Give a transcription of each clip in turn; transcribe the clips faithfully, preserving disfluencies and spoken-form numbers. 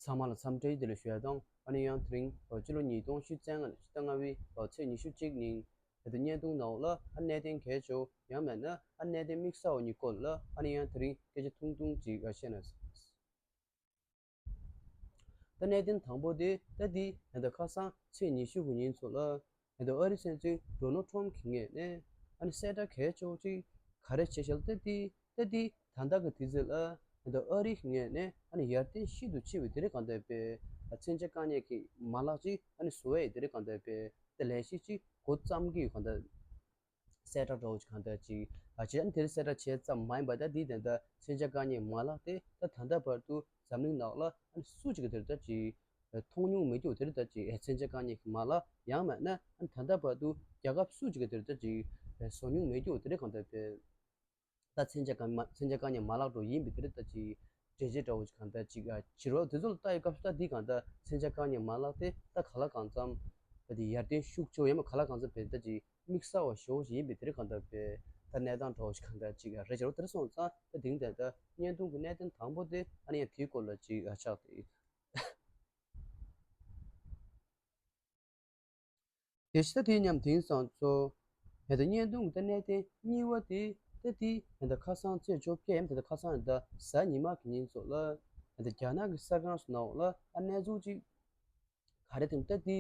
ཚང་མ་ལ་འཚམས་འདྲི་བདེ་ལེགས་ཞུ་ཡ་དང་། ཨ་ནི་ཡང་དེ་རིང་ཕྱི་ལོ་ཉིས་སྟོང་ཉི་ཤུ་རྩ་ལྔ་ཕྱི་ཟླ་ལྔ་པའི་ཚེས་ཉི་ཤུ་གཅིག་ཉིན་ད་ལྟ་བརྙན་ཐུང་ནང་ལ་ཨ་གནད་དོན་གལ་ཆེ་བོ་ཡང་མིན་ན་ཨ་གནད་དོན་དམིགས་བསལ་བ་གཉིས་སྐོར་ལ་ཨ་ནི་ཡང་དེ་རིང་སྐད་ཆ་ཐུང་ཐུང་ཅིག་བཤད་ན། ད་གནད་དོན་དང་པོ་དེ་ད་འདི་ད་ལྟ་ཁ་སང་ཚེས་ཉི་ཤུ་དགུ་ཉིན་ཚོ་ལ་ད་ལྟ་ཨ་རི་སྲིད་འཛིན་ཌོ་ནལ་ཊམ་གྱི་ངོས་ནས་ཨ་ནི་གསལ་བསྒྲགས་གལ་ཆེ་བོ་ཅིག་ག་རེ་བྱས་ཤག་ད་འདི་ད་འདི་ད་ལྟ་གི་དུས་ཚོད་ལ་ད་ལྟ་ཨ་རི་གི་ངོས་ནས་ཨ་ནི་ཡར་ཐོན་ཤིན་ཏུ་ཆེ་བའི་དེ་རིང་གང་ལྟར་པའི་མཚོན་ཆ་དཀའ་རྙོག་གི་མ་ལག་ཅིག་ཨ་ནི་བཟོ་བའི་དེ་རིང་གང་ལྟར་པའི་ད་ལས་གཞི་ཅིག་འགོ་བརྩམས་ཀྱི་ཡོད། གང་ལྟར་གསལ་བསྒྲགས་འདྲ་བོ་ཅིག་གང་ལྟར་ཅིག་ཨ་བྱས། ཨ་ནི་དེར་གསལ་བསྒྲགས་བྱས་ཙམ་མ་ཡིན་པར་ད་འདི་དེ་འདྲ་མཚོན་ཆ་དཀའ་རྙོག་མ་ལག་དེ་ད་ད་ལྟ་བར་དུ་འཛམ་གླིང་ནང་ལ་ཨ་ནི་སུ་གཅིག་གིས་དེར་ད་ཅིག་མཐོང་མྱོང་མེད་རྒྱུ་དེར་ད་ཅིག་མཚོན་ཆ་དཀའ་རྙོག་གི་མ་ལག་ཡང་མིན་ན་ཨ་ནི་ད་ལྟ་བར་དུ་རྒྱལ་ཁབ་སུ་གཅིག་གིས་དེར་ད་ཅིག་བཟོ་མྱོང་མེད་རྒྱུ་དེར་གང་ལྟར་པའི་ད་མཚོན་ཆ་དཀའ་མ་མཚོན་ཆ་དཀའ་རྙོག་མ་ལག་འདྲ་བོ་ཡིན་པའི་དེར་ད་ཅིག་འགྲེལ་བཤད་འདྲ་བོ་ཅིག་གང་ལྟར་ཅིག་ཨ་བྱེད་རོགས། དེ་ཚོ་ལ་ལྟ་ཡི་སྐབས་སུ་ད་འདི་གང་ལྟར་མཚོན་ཆ་དཀའ་རྙོག་མ་ལག་དེ་ད་གང་ལ་གང་འཚམ་ད་དེ་ཡར་ཐོན་ཤུགས་ཆེ་བོ་ཡང་མིན་གང་ལ་གང་འཚམ་བས་ད་ཅིག་དམིགས་བསལ་བ་ཞེ་པོ་ཅིག་ཡིན་པའི་དེ་རིང་གང་ལྟར་བས་ད་གནས་སྟངས་འདྲ་བོ་ཞིག་གང་ལྟར་ཅིག་རེད་བྱེད་རོགས། དེར་སོང་ཙང་ད་དེང་དེ་ལྟར་བརྙན་ཐུང་གི་གནད་དོན་དང་པོ་དེ་ཨ་ནི་ཡང་དེའི་སྐོར་ལ་ཅིག་ཨ་ཆགས་ཏེ། དེ་བཞིན་ད་དེའི་མཉམ་དེང་སང་ཚོ་ད་ལྟ་བརྙན་ཐུང་གི་ད་གནད་དོན་གཉིས་པ་དེ་ད་དེ་ད་ལྟ་ཁ་སང་ཚེས་བཅོ་བརྒྱད་ཡང་ད་ལྟ་ཁ་སང་ད་གཟའ་ཉི་མ་གི་ཉིན་ཚོ་ལ་ད་ལྟ་རྒྱ་ནག་གི་གསར་ཁང་སོགས་ནང་ལ་ཨ་གནས་ཚུལ་ཅིག་ག་རེ་དེ་ད་དེ་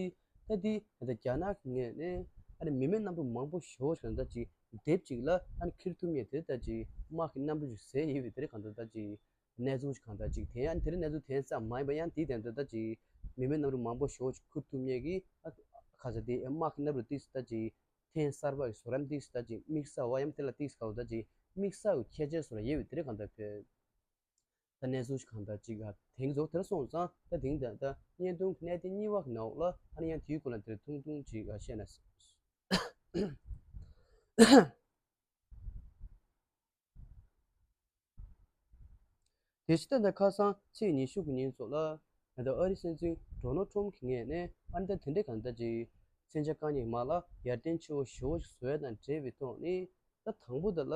ད་དེ་ད་ལྟ་རྒྱ་ནག་གི་ངོས་ནས་ཨ་ནི་མི་མེད་གནམ་གྲུ་མང་པོ་ཞེ་པོ་ཞིག་ད་ཅིག་དེབ་ཅིག་ལ་ཨ་ནི་འཁྱེར་ཐུབ་མཁན་དེ་ད་ཅིག་དམག་གི་གནམ་གྲུ་ཞིག་བཟོས་ཡོད་པའི་དེ་རིང་གང་ལྟར་ད་ཅིག་གནས་ཚུལ་ཞིག་གང་ལྟར་ཅིག་དེ་ཡང་དེ་རིང་གནས་ཚུལ་དེ་ཙམ་མ་ཡིན་པ་ཡང་དེའི་དོན་དུ་ད་ཅིག་མི་མེད་གནམ་གྲུ་མང་པོ་ཞེ་པོ་ཅིག་འཁྱེར་ཐུབ་མཁན་གྱི་ཨ་ག་ས་དེ་དམག་གི་གནམ་གྲུ་ཏིག་ཙམ་ད་ཅིག་ཐེངས་གསར་པ་ཡི་བཟོ་རིམ་ཏིག་ཙམ་ད་ཅིག་དམིགས་བསལ་བ་ཡང་དེ་ལ་ཏིག་ཙམ་ག་ལ་ད་ཅིག་དམིགས་བསལ་གྱི་ཁྱད་ཆོས་བཟོ་ལ་ཡོད་པའི་དེ་རིང་གང་ལྟར་བས། ད་གནས་ཚུལ་ཞིག་གང་ལྟར་ཅིག་ཨ་དེང་གི་ཚོ་དེར་སོང་ཙང་ད་དེང་ད་ད་བརྙན་ཐུང་གི་གནད་དོན་གཉིས་པ་གི་ནང་ལ་ཨ་ནི་ཡང་དེའི་སྐོར་ལ་དེར་ཐུང་ཐུང་ཅིག་ཨ་བཤད་ན། དེ་བཞིན་ད་ལྟ་ཁ་སང་ཚེས་ཉི་ཤུ་གི་ཉིན་ཚོ་ལ་ད་ལྟ་ཨ་རི་སྲིད་འཛིན་ཌོ་ནལ་ཊམ་གྱི་ངོས་ནས་ཨ་ནི་ད་དེ་འདྲའི་གང་ལྟར་ཅིག་མཚོན་ཆ་དཀའ་རྙོག་མ་ལག་ཡར་ཐོན་ཆེ་བོ་ཞེ་པོ་ཞིག་བཟོ་ཡ་དང་འབྲེལ་བའི་ཐོག་ནས། ད་དང་པོ་དེ་ལ་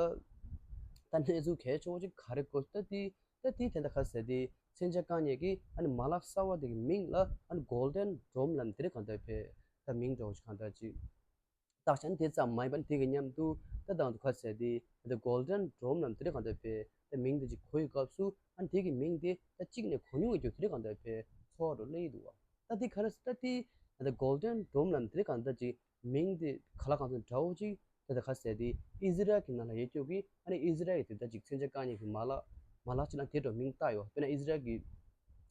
ད་གནས་ཚུལ་གལ་ཆེ་བོ་ཅིག་ག་རེ་དགོས་ད་དེ་ད་དེ་དེ་འདྲ་ག་ཟེར་དེ་མཚོན་ཆ་དཀའ་རྙོག་གི་ཨ་ནི་མ་ལག་གསར་བ་དེ་གི་མིང་ལ་ཨ་ནི་གོལ་ཌེན་ཌོམ་ལབ་དེ་རེད་གང་ལྟར་བས་ད་མིང་འདྲ་བོ་ཞིག་གང་ལྟར་ཅིག་བཏགས་ཤག་དེ་ཙམ་མ་ཡིན་པར་དེ་གི་མཉམ་དུ་ད་དང་དུ་ག་ཟེར་དེ་ད་གོལ་ཌེན་ཌོམ་ལབ་དེ་རེད་གང་ལྟར་བས་ད་མིང་དེ་ཅིག་གོ་ཡི་སྐབས་སུ་ཨ་ནི་དེ་གི་མིང་དེ་ད་གཅིག་ནས་གོ་མྱོང་ཡོད་རྒྱུ་དེ་རེད་གང་ལྟར་བས་ཚོར་བ་འདྲ་སླེབས་ཀྱི་འདུག་བ། ད་དེ་ག་རེ་ཟེར་ད་དེ་ད་གོལ་ཌེན་ཌོམ་ལབ་དེ་རེད་གང་ལྟར་ཅིག་མིང་དེ་ག་ལ་གང་འཚམ་འདྲ་བོ་ཅིག་དེ་ད་ག་ཟེར་དེ་ཨི་ཟི་རལ་གྱི་ནང་ལ་ཡོད་རྒྱུ་གི་ཨ་ནི་ཨི་ཟི་རལ་གྱི་དེ་ད་ཅིག་མཚོན་ཆ་དཀའ་རྙོག་གི་མ་ལག་མ་ལག་ཅིག་ལ་དེ་འདྲ་མིང་བཏགས་ཡོད། དཔེར་ན་ཨི་ཟི་རལ་གྱི་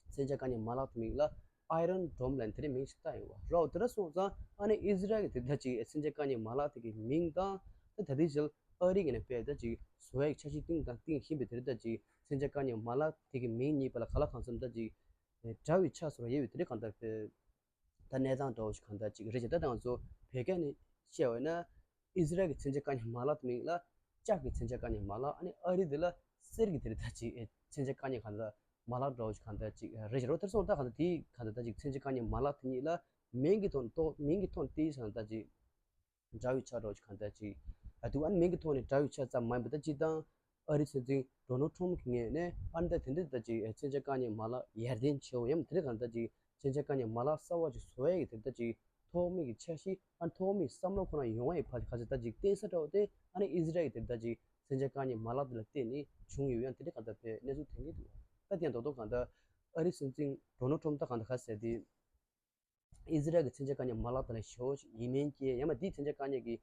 མཚོན་ཆ་དཀའ་རྙོག་མ་ལག་དེ་མིང་ལ་ཨའི་རོན་ཌོམ་ལབ་དེ་རེད་མིང་ཞིག་བཏགས་ཡོད་བ། རོ་དེ་འདྲ་སོང་ཙང་ཨ་ནི་ཨི་ཟི་རལ་གྱི་དེ་ད་ཅིག་མཚོན་ཆ་དཀའ་རྙོག་མ་ལག་དེ་གི་མིང་དང་ད་ད་དེ་ཞིག་ཨ་རི་གི་ནས་དཔེ་ད་ཅིག་བཟོ་ཡག་འཆར་གཞི་བཏིང་དང་བཏིང་བཞིན་པའི་དེ་རེད་ད་ཅིག་མཚོན་ཆ་དཀའ་རྙོག་མ་ལག་དེ་གི་མིང་གཉིས་བར་ལ་ག་ལ་གང་འཚམ་ད་ཅིག་འདྲ་བའི་ཆ་བཟོ་ར་ཡོད་པའི་དེ་རེད་གང་ལྟར་བས། ད་གནས་སྟངས་འདྲ་བོ་ཞིག་གང་ལྟར་ཅིག་རེད་ཅེ་ད་ང་ཚོ་བོད་སྐད་ནས་བཤད་པ་ཡིན་ན་ཨི་ཟི་རལ་གྱི་མཚོན་ཆ་དཀའ་རྙོག་མ་ལག་དེ་མིང་ལ་ལྕགས་ཀྱི་མཚོན་ཆ་དཀའ་རྙོག་མ་ལག་ཨ་ནི་ཨ་རི་དེ་ལ་གསེར་གྱི་དེ་རེད་ད་ཅིག་མཚོན་ཆ་དཀའ་རྙོག་གང་ལྟར་མ་ལག་འདྲ་བོ་ཞིག་གང་ལྟར་ཅིག་རེད་ཅེ་རོ། དེར་སོང་ད་གང་ལྟར་དེའི་གང་ལྟར་ད་ཅིག་མཚོན་ཆ་དཀའ་རྙོག་མ་ལག་དེ་གཉིས་ལ་མིང་གི་ཐོག་ཏོ་མིང་གི་ཐོག་དེའི་གང་ལྟར་ཅིག་འདྲ་བའི་ཆ་འདྲ་བོ་ཞིག་གང་ལྟར་ཅིག་ཨ་འདུག་ཨ་ནི་མིང་གི་ཐོག་ནས་འདྲ་བའི་ཆ་ཙམ་མ་ཡིན་པ་ད་སྤྱིར་བཏང་ཨ་རི་སྲིད་འཛིན་ཌོ་ནལ་ཊམ་གྱི་ངོས་ནས་ཨ་ནི་ད་དེ་འདྲ་ད་ཅིག་མཚོན་ཆ་དཀའ་རྙོག་མ་ལག་ཡར་ཐོན་ཆེ་བོ་ཡང་དེ་འདྲ་གང་ལྟར་ཅིག་མཚོན་ཆ་དཀའ་རྙོག་མ་ལག་གསར་བ་ཅིག་བཟོ་ཡས་ཀྱི་དེ་ལྟ་ཅིག་ཐོག་མའི་གི་འཆར་གཞི་ཨ་ནི་ཐོག་མའི་བསམ་བློ་ཁོ་རང་ཡོང་བ་ཡི་ཕར་ག་ཚོད་ལྟ་ཅིག་བརྟེན་ས་འདྲ་བོ་དེ་ཨ་ནི་ཨི་ཟི་རལ་གྱི་དེ་ལྟ་ཅིག་མཚོན་ཆ་དཀའ་རྙོག་མ་ལག་དེ་ལ་བརྟེན་ནས་བྱུང་ཡོད་ཡང་དེ་འདྲ་གང་ལྟར་བས་གནས་ཚུལ་ཐོན་གྱི་འདུག་ད་དེ་ཡང་རྡོག་རྡོག་གང་ལྟར་ཨ་རི་སྲིད་འཛིན་ཌོ་ནལ་ཊམ་ད་གང་ལྟར་ག་ཟེར་དེ། ཨི་ཟི་རལ་གྱི་མཚོན་ཆ་དཀའ་རྙོག་མ་ལག་དེ་ལ་ཞེ་པོ་ཅིག་ཡིད་སྨོན་སྐྱེས་ཡང་མ་དེའི་མཚོན་ཆ་དཀའ་རྙོག་གི་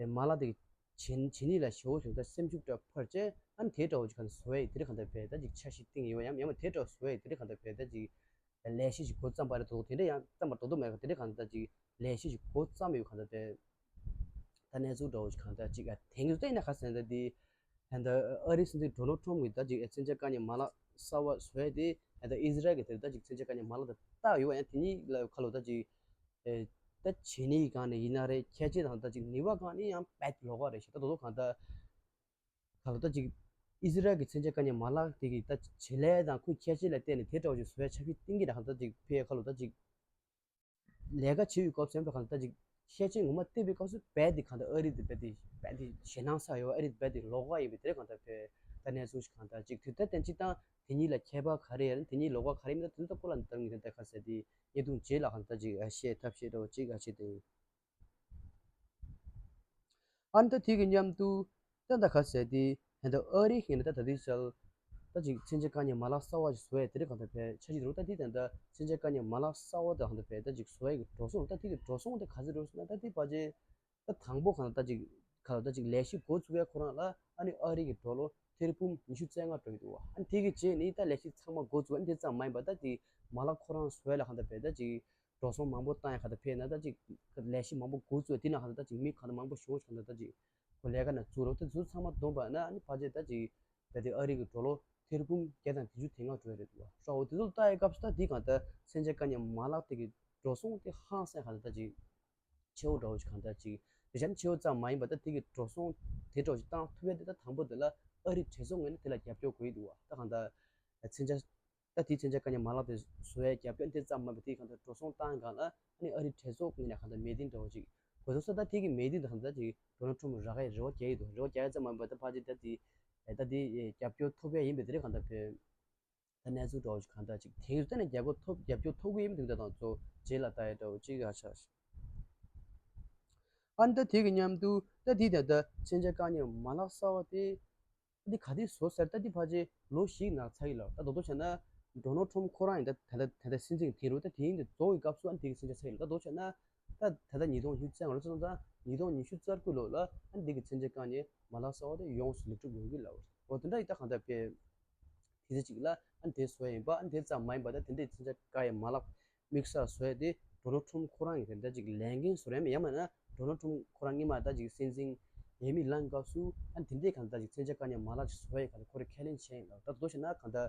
མ་ལག་དེ་གི་བྱེད་བྱེད་ནུས་ལ་ཞེ་པོ་ཅིག་ད་སེམས་ཤུགས་འདྲ་འཕར་བྱས་ཨ་ནི་དེ་འདྲ་བོ་ཅིག་གང་ལྟར་བཟོ་ཡས་དེ་འདྲ་གང་ལྟར་བས་ད་ཅིག་འཆར་གཞི་བཏིང་ཡོད་ཡང་ཡང་མ་དེ་འདྲ་བཟོ་ཡས་དེ་འདྲ་གང་ལྟར་བས་ད་ཅིག་ལས་གཞི་ཞིག་འགོ་བརྩམས་པ་རེད་འདུག་དེ་འདྲ་ཡང་བརྩམས་པ་རྡོག་རྡོག་མེད་པ་དེ་འདྲ་གང་ལྟར་ཅིག་ལས་གཞི་ཞིག་འགོ་བརྩམས་ཡོད་གང་ལྟར་བས། ད་གནས་ཚུལ་འདྲ་བོ་ཞིག་གང་ལྟར་ཅིག་ཨ་དེང་དུ་བལྟས་ན་ག་ཟེར་ན་ད་དེ་ད་ཨ་རི་སྲིད་འཛིན་ཌོ་ནལ་ཊམ་གྱིས་ད་ཅིག་མཚོན་ཆ་དཀའ་རྙོག་མ་ལག་གསར་བ་བཟོས་ཏེ་ད་ཨི་ཟི་རལ་གྱི་དེར་ད་ཅིག་མཚོན་ཆ་དཀའ་རྙོག་མ་ལག་ད་བཏགས་ཡོད་པ་ཡང་དེ་གཉིས་ལ་ཁ་ལོ་ད་ཅིག་ད་བྱེད་ནུས་སྒང་ནས་ཡིན་ན་རེད། ཁྱད་ཆོས་དང་ད་ཅིག་ནུས་པ་སྒང་ནས་ཡང་དཔེ་ལོགས་ཀ་རེད་ཤག་ད་དོ་དོ་གང་ལྟར་ཁ་ལོ་ད་ཅིག་ཨི་ཟི་རལ་གྱི་མཚོན་ཆ་དཀའ་རྙོག་མ་ལག་དེ་གི་ད་བྱེད་ལས་དང་ཁོའི་ཁྱད་ཆོས་ལ་བལྟས་ནས་དེ་འདྲ་བོ་ཞིག་བཟོ་ཡ་འཆར་གཞི་བཏིང་གི་རེད། གང་ལྟར་ཅིག་ཕའི་ཁ་ལོ་ད་ཅིག་ལས་ཀ་བྱེད་ཡོད་སྐབས་སུ་ཡང་གང་ལྟར་ཅིག་ཤེས་བྱ་ངོ་མ་བལྟས་པའི་སྐབས་སུ་རྦད་དེ་གང་ལྟར་ཨ་རི་དེ་རྦད་དེ་རྦད་དེ་ཞེད་སྣང་ཚ་ཡོད། ཨ་རི་དེ་རྦད་དེ་ལོགས་ཀ་ཡིན་པའི་དེ་རེད། གང་ལྟར་ཕའི་ ད་གནས་ཚུལ་ཞིག་གང་ལྟར་ཅིག་དུས་ད་དེ་ཅིག་དང་དེ་གཉིས་ལ་ཁྱད་པར་ག་རེ་ཡོད་ན། དེ་གཉིས་ལོགས་ཀ་ག་རེ་མིན་ད་དེ་ཚོ་སྐོར་ལ་ད་ངས་ད་ལྟ་ག་ཟེར་དེ་བརྙན་ཐུང་རྗེས་ལ་གང་ལྟར་ཅིག་ཨ་བཤད་ཐབས་ཤེས་འདྲ་བོ་ཅིག་ཨ་བྱེད་དེ་ཡིན། ཨ་ནི་ད་དེ་གི་མཉམ་དུ་ད་ད་ག་ཟེར་དེ་ད་ད་ཨ་རི་ཡིན་ན་ད་ད་དེ་ཚལ་ད་ཅིག་མཚོན་ཆ་བཀག་ཉར་མ་ལག་གསར་བ་ཞིག་བཟོ་ཡས་དེ་རིགས་གང་ལྟར་ཕལ་ཆ་ཞིག་རུ་ད་དེ་ད་ད་མཚོན་ཆ་བཀག་ཉར་མ་ལག་གསར་བ་ད་གང་ལྟར་ཕལ་ད་ཅིག་བཟོ་ཡས་ཀྱི་འགྲོ་སོང་རུ་ད་དེ་གི་འགྲོ་སོང་དེ་ག་ཚོད་རུ་སོང་ན་ད་དེ་ཕལ་ཆེར་ད་དང་པོ་གང་ལ་ད་ཅིག་ག་ལ་ད་ཅིག་ལས་གཞི་འགོ་བཙུགས་ཡ་ཁོ་རང་ལ་ཨ་ནི་ཨ་རི་གི་ཌོ་ལར་ཐེར་འབུམ་ཉི་ཤུ་རྩ་ལྔ་སྤྲོད་ཀྱི་འདུག་ཨ་ནི་དེ་གི་རྗེས་ནི་ད་ལས་གཞི་ཚང་མ་འགོ་བཙུགས། ཨ་ནི་དེ་ཙམ་མ་ཡིན་པ་ད་ཅིག་མ་ལག་ཁོ་རང་བཟོ་ཡ་ལ་གང་ལྟར་ཕལ་ད་ཅིག་འགྲོ་སོང་མང་པོ་བཏང་ཡ་གང་ལྟར་ཕལ་ན་ད་ཅིག་ལས་གཞི་མང་པོ་འགོ་བཙུགས་དེ་ན་གང་ལྟར་ད་ཅིག་མི་གང་ལྟར་མང་པོ་ཞིག་གང་ལྟར་ད་ཅིག་ཁོ་ལས་ཀ་ན་བཙུགས་རོགས་དེ་ཚོ་ཚང་མ་བསྡོམས་པ་ན་ཨ་ནི་ཕལ་ཆེར་ད་ཅིག་ད་དེ་ཨ་རི་གི་ཌོ་ལར་ཐེར་འབུམ་བརྒྱ་དང་བདུན་ཅུ་དོན་ལྔ་འགྲོ་ཡ་རེད་འདུག་ཨ་ཧྲ་འོ་དེ་ཚོ་ལྟ་ཡའི་སྐབས་སུ་ད་དེ་གང་ལྟར་མཚོན་ཆ་བཀག་ཉར་མ་ལག་དེ་གི་འགྲོ་སོང་དེ་ཧང་སང་གང་ལྟར་ད་ཅིག་ཆེ་བོ་འདྲ་བོ་ཞིག་གང་ལྟར་ཅིག་རེད་ཤག་ཆེ་བོ་ཙམ་མ་ཡིན་པ་ད་དེ་གི་འགྲོ་སོང་དེ་འདྲ་བོ་ཞིག་བཏང་ཐུབ་ཡ་དེ་ད་དང་པོ་དེ་ལ་ཨ་རི་གྲོས་ཚོགས་ངོས་ནས་དེ་ལ་རྒྱབ་སྐྱོར་དགོས་ཀྱི་འདུག་བ། ད་གང་ལྟར་མཚོན་ཆ་ད་དེའི་མཚོན་ཆ་བཀག་ཉར་མ་ལག་དེ་བཟོ་ཡ་རྒྱབ་སྐྱོར་དེ་ཙམ་མ་ཡིན་པ་དེ་གང་ལྟར་འགྲོ་སོང་བཏང་གང་ལ་ཨ་ནི་ཨ་རི་གྲོས་ཚོགས་ངོས་ནས་གང་ལྟར་མོས་མཐུན་འདྲ་བོ་ཅིག་དགོས་འདུག་ས། ད་དེ་གི་མོས་མཐུན་དེ་གང་ལྟར་ཅིག་ཌོ་ནལ་ཊམ་རག་ཡའི་རེ་བ་རྒྱག་ཡི་འདུག་རེ་བ་རྒྱག་ཡ་ཙམ་མ་ཡིན་པ་ད་ཕལ་ཆེར་ད་དེ་ད་དེ་རྒྱབ་སྐྱོར་ཐོབ་ཡ་ཡིན་པའི་དེ་རེད་གང་ལྟར་བོད། ད་གནས་ཚུལ་འདྲ་བོ་ཞིག་གང་འདྲ་ཅིག་དེང་རབས་ནས་རྒྱབ་སྐྱོར་ཐོབ་རྒྱབ་སྐྱོར་ཐོབ་གི་ཡིན་མི་འདུག་ད་དང་ཚོ་རྗེས་ལ་ལྟ་ཡ་འདྲ་བོ་ཅིག་ཡ་ཆགས་ཤག་ཨ་ནི་ད་དེ་གི་མཉམ་དུ་ད་དེ་ད་ད་མཚོན་ཆ་བཀག་ཉར་མ་ལག་གསར་བ་དེ་འདི་ག་དུས་བཟོ་ཟེར་ད་འདི་ཕལ་ཆེར་ལོ་བཞི་ནང་ཚར་གི་ལ་ད་རྡོག་རྡོག་བྱས་ན་ཌོ་ནལ་ཊམ་ཁོ་རང་ཡིན་ད་ད་ད་ད་ད་སྲིད་འཛིན་དེ་རུ་ད་དེ་ཡིན་དེ་རྫོགས་ཀྱི་སྐབས་སུ་ཨ་ནི་དེ་གི་མཚོན་ཆ་ཚར་གི་ལ་ད་རྡོག་རྡོག་བྱས་ན་ད་ད་ད་ཉིས་སྟོང་ཉི་ཤུ་རྩ་ལྔ་ལོ་སོང་ཙང་ཉིས་སྟོང་ཉི་ཤུ་རྩ་དགུ་ལོ་ལ་ཨ་ནི་དེ་གི་མཚོན་ཆ་བཀག་ཉར་མ་ལག་གསར་བ་དེ་ཡོངས་སུ་ལེགས་གྲུབ་ཡོང་གི་ལ་འོ་དེ་འདྲ་ཡིན་ད་གང་ལྟར་དཔེ། དེ་ཚེ་གཅིག་ལ་ཨ་ནི་དེ་བཟོ་ཡ་ཡིན་པ་ཨ་ནི་དེ་ཙམ་མ་ཡིན་པ་ད་དེ་འདྲའི་མཚོན་ཆ་བཀག་ཡ་མ་ལག་དམིགས་བསལ་བཟོ་ཡ་དེ་ཌོ་ནལ་ཊམ་ཁོ་རང་གི་དེ་འདྲ་ཅིག་ལས་འགན་བཟོ་ར་མེད་ཡང་མིན་ན་ཌོ་ནལ་ཊམ་ཁོ་རང་སྔོན་མ་ད་ཅིག་སྲིད་འཛིན་ཡས་མས་ལངས་སྐབས་སུ་ཨ་ནི་དེ་འདྲའི་གང་ལྟར་ཅིག་མཚོན་ཆ་བཀག་ཉར་མ་ལག་ཅིག་བཟོ་ཡ་གང་ལྟར་ཁོ་རེ་ཁས་ལེན་བྱས་ཡིན་ལ་ད་དོ་བྱས་ན་གང་ལྟར་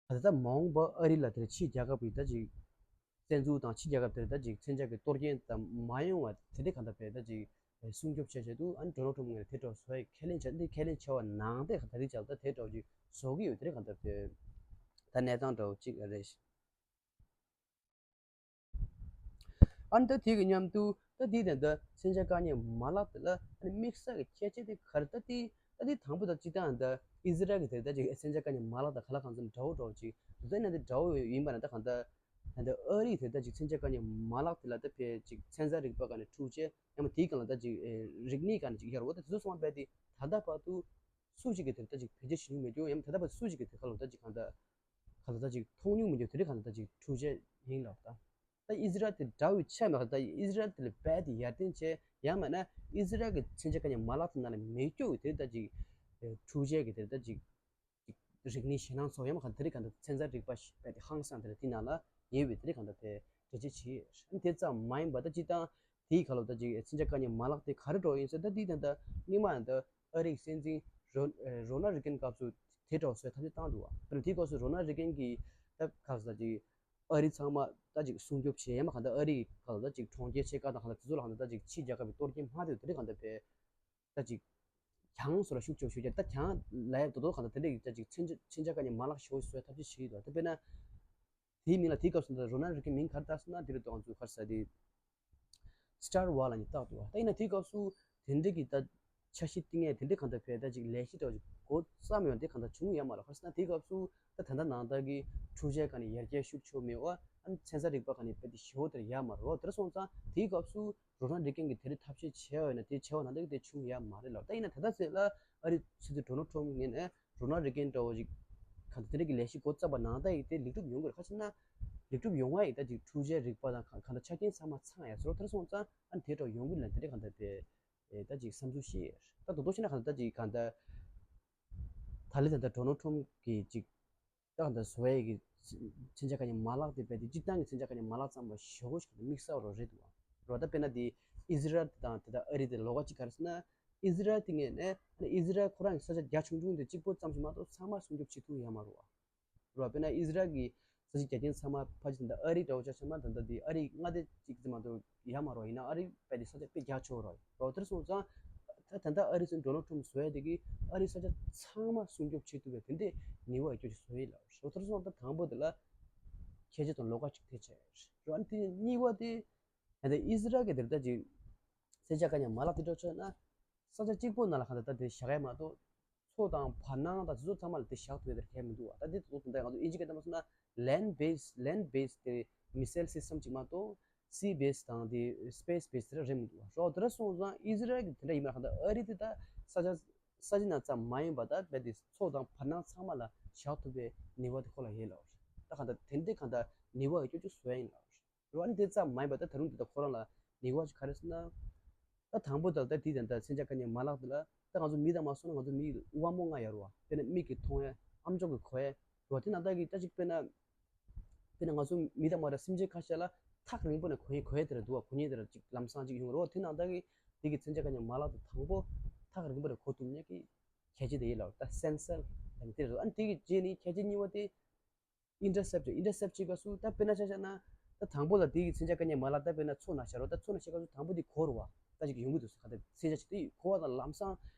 ད་ལྟ་མ་འོངས་པ་ཨ་རི་ལ་དེར་ཕྱི་རྒྱལ་ཁབ་ཀྱི་ད་ཅིག་བཙན་འཛུལ་དང་ཕྱི་རྒྱལ་ཁབ་དེར་ད་ཅིག་མཚོན་ཆ་གི་གཏོར་སྐྱོན་ཙམ་མ་ཡོང་བ་དེ་འདྲའི་གང་ལྟར་བས་ད་ཅིག་སྲུང་སྐྱོབ་བྱས་བྱས་འདུག་ཨ་ནི་ཌོ་ནལ་ཊམ་ངོས་ནས་དེ་འདྲ་བཟོ་ཡའི་ཁས་ལེན་བྱས་འདི་ཁས་ལེན་བྱས་པ་ནང་དེ་ད་རེས་ཀྱང་ད་དེ་འདྲ་ཅིག་བཟོ་གི་ཡོད་དེ་རེད་གང་ལྟར་བས་ད་གནས་སྟངས་འདྲ་བོ་ཅིག་རེད། ཨ་ནི་ད་དེ་གི་མཉམ་དུ་ད་དེ་དེ་འདྲ་མཚོན་ཆ་བཀག་ཉར་མ་ལག་དེ་ལ་ཨ་ནི་དམིགས་བསལ་གྱི་ཁྱད་ཆོས་དེ་ག་རེ་ད་དེ་ད་དེ་དང་པོ་ད་སྤྱི་བཏང་ད་ཨི་ཟི་རལ་གྱི་དེ་ད་ཅིག་མཚོན་ཆ་བཀག་ཉར་མ་ལག་དང་ག་ལ་གང་འཚམ་འདྲ་བོ་འདྲ་བོ་ཅིག་དེ་ན་དེ་འདྲ་བོ་ཡིན་པ་ན་ད་གང་ལྟར། ད་ལྟ་ཨ་རིས་དེ་ལྟ་ཅིག་མཚོན་ཆ་བཀག་ཉར་མ་ལག་དེ་ལ་ད་ཕལ་ཅིག་ཚན་རྩལ་རིག་པ་ག་ནས་འཁྲུག་ཆེ་ཡང་མ་དེའི་སྒང་ལ་ད་ཅིག་རིག་གནས་ག་ནས་ཅིག་ཡར་བ་ད་དེ་ཚོ་ཚང་མ་རྦད་དེ་ད་ལྟ་བར་དུ་སུ་ཞིག་གིས་དེ་ལྟ་ཅིག་བེད་སྤྱོད་བྱེད་མྱོང་མེད་རྒྱུ་ཡང་མ་ད་ལྟ་བར་དུ་སུ་ཞིག་གིས་དེ་ག་ལ་ད་ཅིག་གང་ལྟ་ག་ལ་ད་ཅིག་མཐོང་མྱོང་མེད་རྒྱུ་དེ་རིགས་གང་ལྟ་ཅིག་འཁྲུག་ཆེ་ཡིན་ལབ་ད། ད་ཨི་ཟི་རལ་དེ་འདྲ་བའི་ཆ་མེད་ད་ཨི་ཟི་རལ་དེ་ལ་རྦད་དེ་ཡར་ཐོན་ཆེ་ཡང་མ་ན་ཨི་ཟི་རལ་གྱི་མཚོན་ཆ་བཀག་ཉར་མ་ལག་དེ་ནང་ལ་མེད་རྒྱུ་དེ་ལྟ་ཅིག་འཁྲུག་ཆེ་གི་དེ་ལྟ་ཅིག་རིག་གནས་ཞེད་སྣང་ཚོགས་ཡང་མ་གང་དེ་རིགས་གང་དུ་ཚན་རྩལ་རིག་པ་ཞིག་པའི་དེ་ཧང་སང་དེ་རིགས་དེ་ནང་ལ་ཉེ་བའི་དེ་རིགས་གང་དུ་དེ་འགྲེལ་བརྗོད་བྱས། དེ་ཙམ་མ་ཡིན་པ་ད་སྤྱི་བཏང་དེའི་ཁ་ལོ་ད་ཅིག་མཚོན་ཆ་བཀག་ཉར་མ་ལག་དེ་ག་རེ་འགྲོ་ཡིན་ཟེར་ད་དེའི་དོན་དུ་སྔོན་མ་ད་ཨ་རིའི་སྲིད་འཛིན་རོ་རོ་ན་རི་ཀན་སྐབས་སུ་དེ་འགྲོ་བཟོས་ཐབས་ཤེས་བཏང་འདུག་བ། དེ་ནས་དེའི་སྐབས་སུ་རོ་ན་རི་ཀན་གྱིས་ད་ག་ཟེར་ཅིག་ཨ་རི་ཚང་མ་ད་ཅིག་སྲུང་སྐྱོབ་བྱས་ཡང་མ་གང་ད་ཨ་རིའི་ཁ་ལོ་ད་ཅིག་གྲོང་ཁྱེར་ཆེ་ཁག་དང་གང་ད་དེ་ཚོ་ལ་གང་ད་ད་ཅིག་ཕྱི་རྒྱལ་ཁབ་ཀྱི་གཏོར་སྐྱོན་མ་དེ་དེ་རིགས་གང་ད་པའི་ད་ཅིག་གྱང་སོགས་ལ་ཤུགས་ཆེ་ཤུགས་ཆེ་ད་གྱང་ལ་ཡ་དོ་དོ་གང་ད་དེ་འདྲའི་ད་ཅིག་མཚོན་ཆ་མཚོན་ཆ་བཀག་ཉར་མ་ལག་ཞེ་པོ་བཟོ་ཐབས་ཤེས་བྱེད་ཀྱི་འདུག་ད་དཔེར་ན་དེའི་མིང་ལ་དེའི་སྐབས་སུ་ད་རོ་ན་རི་ཀན་མིང་ག་རེ་བཏགས་སོང་ན་དེ་རུ་དོ་ང་ཚོ་ག་རེ་ཟེར་དེ་Star War་ལ་ནི་བཏགས་འདུག་ད་ཡིན་ན་དེའི་སྐབས་སུ་དེ་འདྲའི་གི་ད་འཆར་གཞི་བཏིང་ཡས་དེ་འདྲའི་གང་ད་བས་ད་ཅིག་ལས་གཞི་འདྲ་བ་ཅིག་འགོ་བརྩམས་ཡོང་དེ་གང་ད་བྱུང་ཡོད་མ་རེད། ག་རེ་ཟེར་ན་དེའི་སྐབས་སུ་ད་ད་ལྟ་ནང་ལྟར་གི་འཁྲུག་ཆ་ག་ནས་ཡར་རྒྱས་ཤུགས་ཆེ་མེད་པ་ཨ་ནི་ཚན་རྩལ་རིག་པ་ག་ནས་དཔེ་དེ་ཞེ་པོ་དེར་ཡོད་མ་རེད། དེར་སོང་ཙང་དེའི་སྐབས་སུ་རོ་ན་རི་ཀན་གྱིས་དེ་རིགས་ཐབས་ཤེས་བྱས་པ་ཡིན་ན་དེ་བྱས་པ་ནང་ལྟར་གྱི་དེ་བྱུང་ཡོད་མ་རེད་ལབ། ད་ཡིན་ན་ད་ལྟ་ཚེ་ལ་ཨ་རི་སྲིད་འཛིན་ཌོ་ནལ་ཊམ་ངོས་ནས་རོ་ན་རི་ཀན་འདྲ་བོ་ཞིག་གང་ལྟར་དེ་འདྲ་གི་ལས་གཞི་འགོ་བརྩམས་པ་ནང་ལྟར་ཡིན་དེ་ལེགས་གྲུབ་ཡོང་གི་རེད། ག་ཅི་ན་ལེགས་གྲུབ་ཡོང་བ་ཡིན་ད་ཅིག་འཁྲུག་ཆའི་རིག་པ་དང་གང་ལྟར་ཆ་རྐྱེན་ཚང་མ་ཚང་ཡ་ཟེར་བ་དེར་སོང་ཙང་ཨ་ནི་དེ་འདྲ་ཡོང་གི་ལ་དེ་འདྲ་གང་ལྟར་དེ་ད་ཅིག་བསམ་ཚུལ་བཤད་ཡ་ད་དོ་དོ་ཤེས་ན་གང་ལྟར་ད་ཅིག་གང་ལྟར་ད་ལི་ད་ལྟ་ཌོ་ནལ་ཊམ་གི་ཅིག་ད་གང་ལྟར་བཟོ་ཡས་ཀྱི་མཚོན་ཆ་བཀག་ཉར་མ་ལག་དེ་རྦད་དེ་སྤྱིར་བཏང་གི་མཚོན་ཆ་བཀག་ཉར་མ་ལག་ཙམ་པ་ཞེ་པོ་ཞིག་དམིགས་བསལ་རོ་རེད་འདུག་བ། རོ་ད་དཔེར་ན་དེ་ཨི་ཟི་རལ་དང་དེ་དག་ཨ་རི་དེ་ལོགས་ཀ་གཅིག་ག་རེ་ཟེར་ན་ཨི་ཟི་རལ་དེ་ངོས་ནས་ཨི་ཟི་རལ་ཁོ་རང་གི་ས་ཆ་རྒྱ་ཆུང་ཆུང་དེ་གཅིག་པོ་ཙམ་ཞིག་མ་གཏོགས་ཚང་མ་སྲུང་སྐྱོབ་བྱེད་ཐུབ་ཡོད་མ་རེད་བ། རོ་དཔེར་ན་ཨི་ཟི་རལ་གྱི་ས་ཆ་རྒྱ་ཆེན་ཚང་མ་ཕལ་ཆེར་དེ་འདྲ་ཨ་རི་འདྲ་བོ་ཆ་ཚང་མ་དེ་འདྲ་དེ་ཨ་རི་མངའ་སྡེ་གཅིག་ཙམ་མ་གཏོགས་ཡོད་མ་རེད་བ། ཡིན་ན་ཨ་རི་དཔེ་དེ་ས་ཆ་དཔེ་རྒྱ་ཆེ་བ་རེད་བ། དེར་སོང་ཙང་ད་ད་ལྟ་ཨ་རི་སྲིད་འཛིན་ཌོ་ནལ་ཊམ་བཟོ་ཡ་དེ་གིས་ཨ་རི་ས་ཆ་ཚང་མ་སྲུང་སྐྱོབ་བྱེད་ཐུབ་པའི་དེ་འདྲའི་ནུས་པ་ཡོད་རྒྱུ་ཞིག་བཟོ་ཡི་ལབ་རེད། དེར་སོང་ཙང་དང་པོ་དེ་ལ་ཁྱད་ཆོས་དང་ལོགས་ཀ་གཅིག་དེ་བྱས་རེད། ཨ་ནི་དེ་གཉིས་པ་དེ་ད་ལྟ་ཨི་ཟི་རལ་གྱི་དེར་ད་ཅིག་མཚོན་ཆ་བཀག་ཉར་མ་ལག་དེ་འདྲ་བྱས་ན་ས་ཆ་གཅིག་པོ་ནང་ལ་གང་ལྟར་ད་དེ་བཞག་ཡ་མ་གཏོགས་ མཚོ་དང་བར་སྣང་དང་དེ་ཚོ་ཚང་མ་ལ་དེ་བཞག་ཐུབ་ཡ་དེ་གལ་མི་འདུག་བ། ད་དེ་ཚོ་དེ་འདྲ་ང་ཚོ་ཨིན་ཇི་སྐད་བཏང་པ་སོང་ན་land base land base དེ་missile system ཅིག་མ་གཏོགས་sea base དང་དེ་space base དེ་ར་རེད་མི་འདུག་བ། རོ་དེ་འདྲ་སོང་ཙང་ཨི་ཟི་རལ་གི་དེ་འདྲ་ཡིན་མ་རེད། གང་ལྟར་ཨ་རི་དེ་ད་ས་ཆ་ས་ཆ་ནང་ཙམ་མ་ཡིན་པ་ད་རྦད་དེ་མཚོ་དང་བར་སྣང་ཚང་མ་ལ་བཞག་ཐུབ་པའི་ནུས་པ་དེ་ཁོ་ལ་ཡོད་ལབ་རེད། ད་གང་ལྟར་དེ་འདྲའི་གང་ལྟར་ནུས་པ་ཡོད་ཀྱོག་ཀྱོག་བཟོ་ཡ་ཡིན་ལབ་རེད། རེད་བ། ཨ་ནི་དེ་ཙམ་མ་ཡིན་པ་ད་ད་རུང་དེ་ད་ཁོ་རང་ལ་ནུས་པ་ཞིག་ག་རེ་ཟེར་ན། ད་དང་པོ་ད་ལྟ་དེ་ད་ལྟ་མཚོན་ཆ་དཀའ་ངལ་མ་ལག་དེ་ལ་ད་ང་ཚོ་མི་དང་མ་སོང་ན་ང་ཚོ་མི་དབང་པོ་ལྔ་ཡོད་རེད་བ། དཔེར་ན་མིག་གིས་མཐོང་ཡ། ཨམ་ཅོག་གིས་གོ་ཡ་རེད་བ། དེ་ནང་ལྟ་གི་ད་ཅིག་དཔེར་ན་དཔེར་ན་ང་ཚོ་མི་དང་མ་ར་སེམས་ཅན་ཁ་ཤས་ལ་ཐག་རིང་པོ་ནས་གོ་ཡ་གོ་ཡ་དེ་ར་འདུག་བ། གོ་ཉན་དེ་ར་ཅིག་ལམ་སང་ཅིག་ཡོང་རེད་བ། དེ་ནང་ལྟ་གི་དེ་གི་མཚོན་ཆ་དཀའ་ངལ་མ་ལག་དེ་དང་པོ་ཐག་རིང་པོ་ནས་གོ་ཐུབ་ཉན་གི་ཁྱད་ཆོས་དེ་ཡིན་ལབ། ད་སེན་སར་ད་གི་དེ་རེད། ཨ་ནི་དེ་གི་རྗེས་ནི་ཁྱད་ཆོས་གཉིས་པ་དེ། intercept intercept བྱེད་སྐབས་སུ་ད་དཔེར་ན་ཆ་བཞག་ན་ད་དང་པོ་ལ་དེ་གི་མཚོན་ཆ་དཀའ་ངལ་མ་ལག་ད་དཔེར་ན་མཚོ་ནང་བཞག་རོགས། ད་མཚོ་ནང་བཞག་སྐབས་སུ་དང་པོ་དེ་གོ་རུ་བ་ད་ཅིག་ཡོང་གི་འདུག་ཟེར། ག་ད་མཚོན་ཆ་ཅིག་དེ་གོ་བ་དང་ལམ་སང་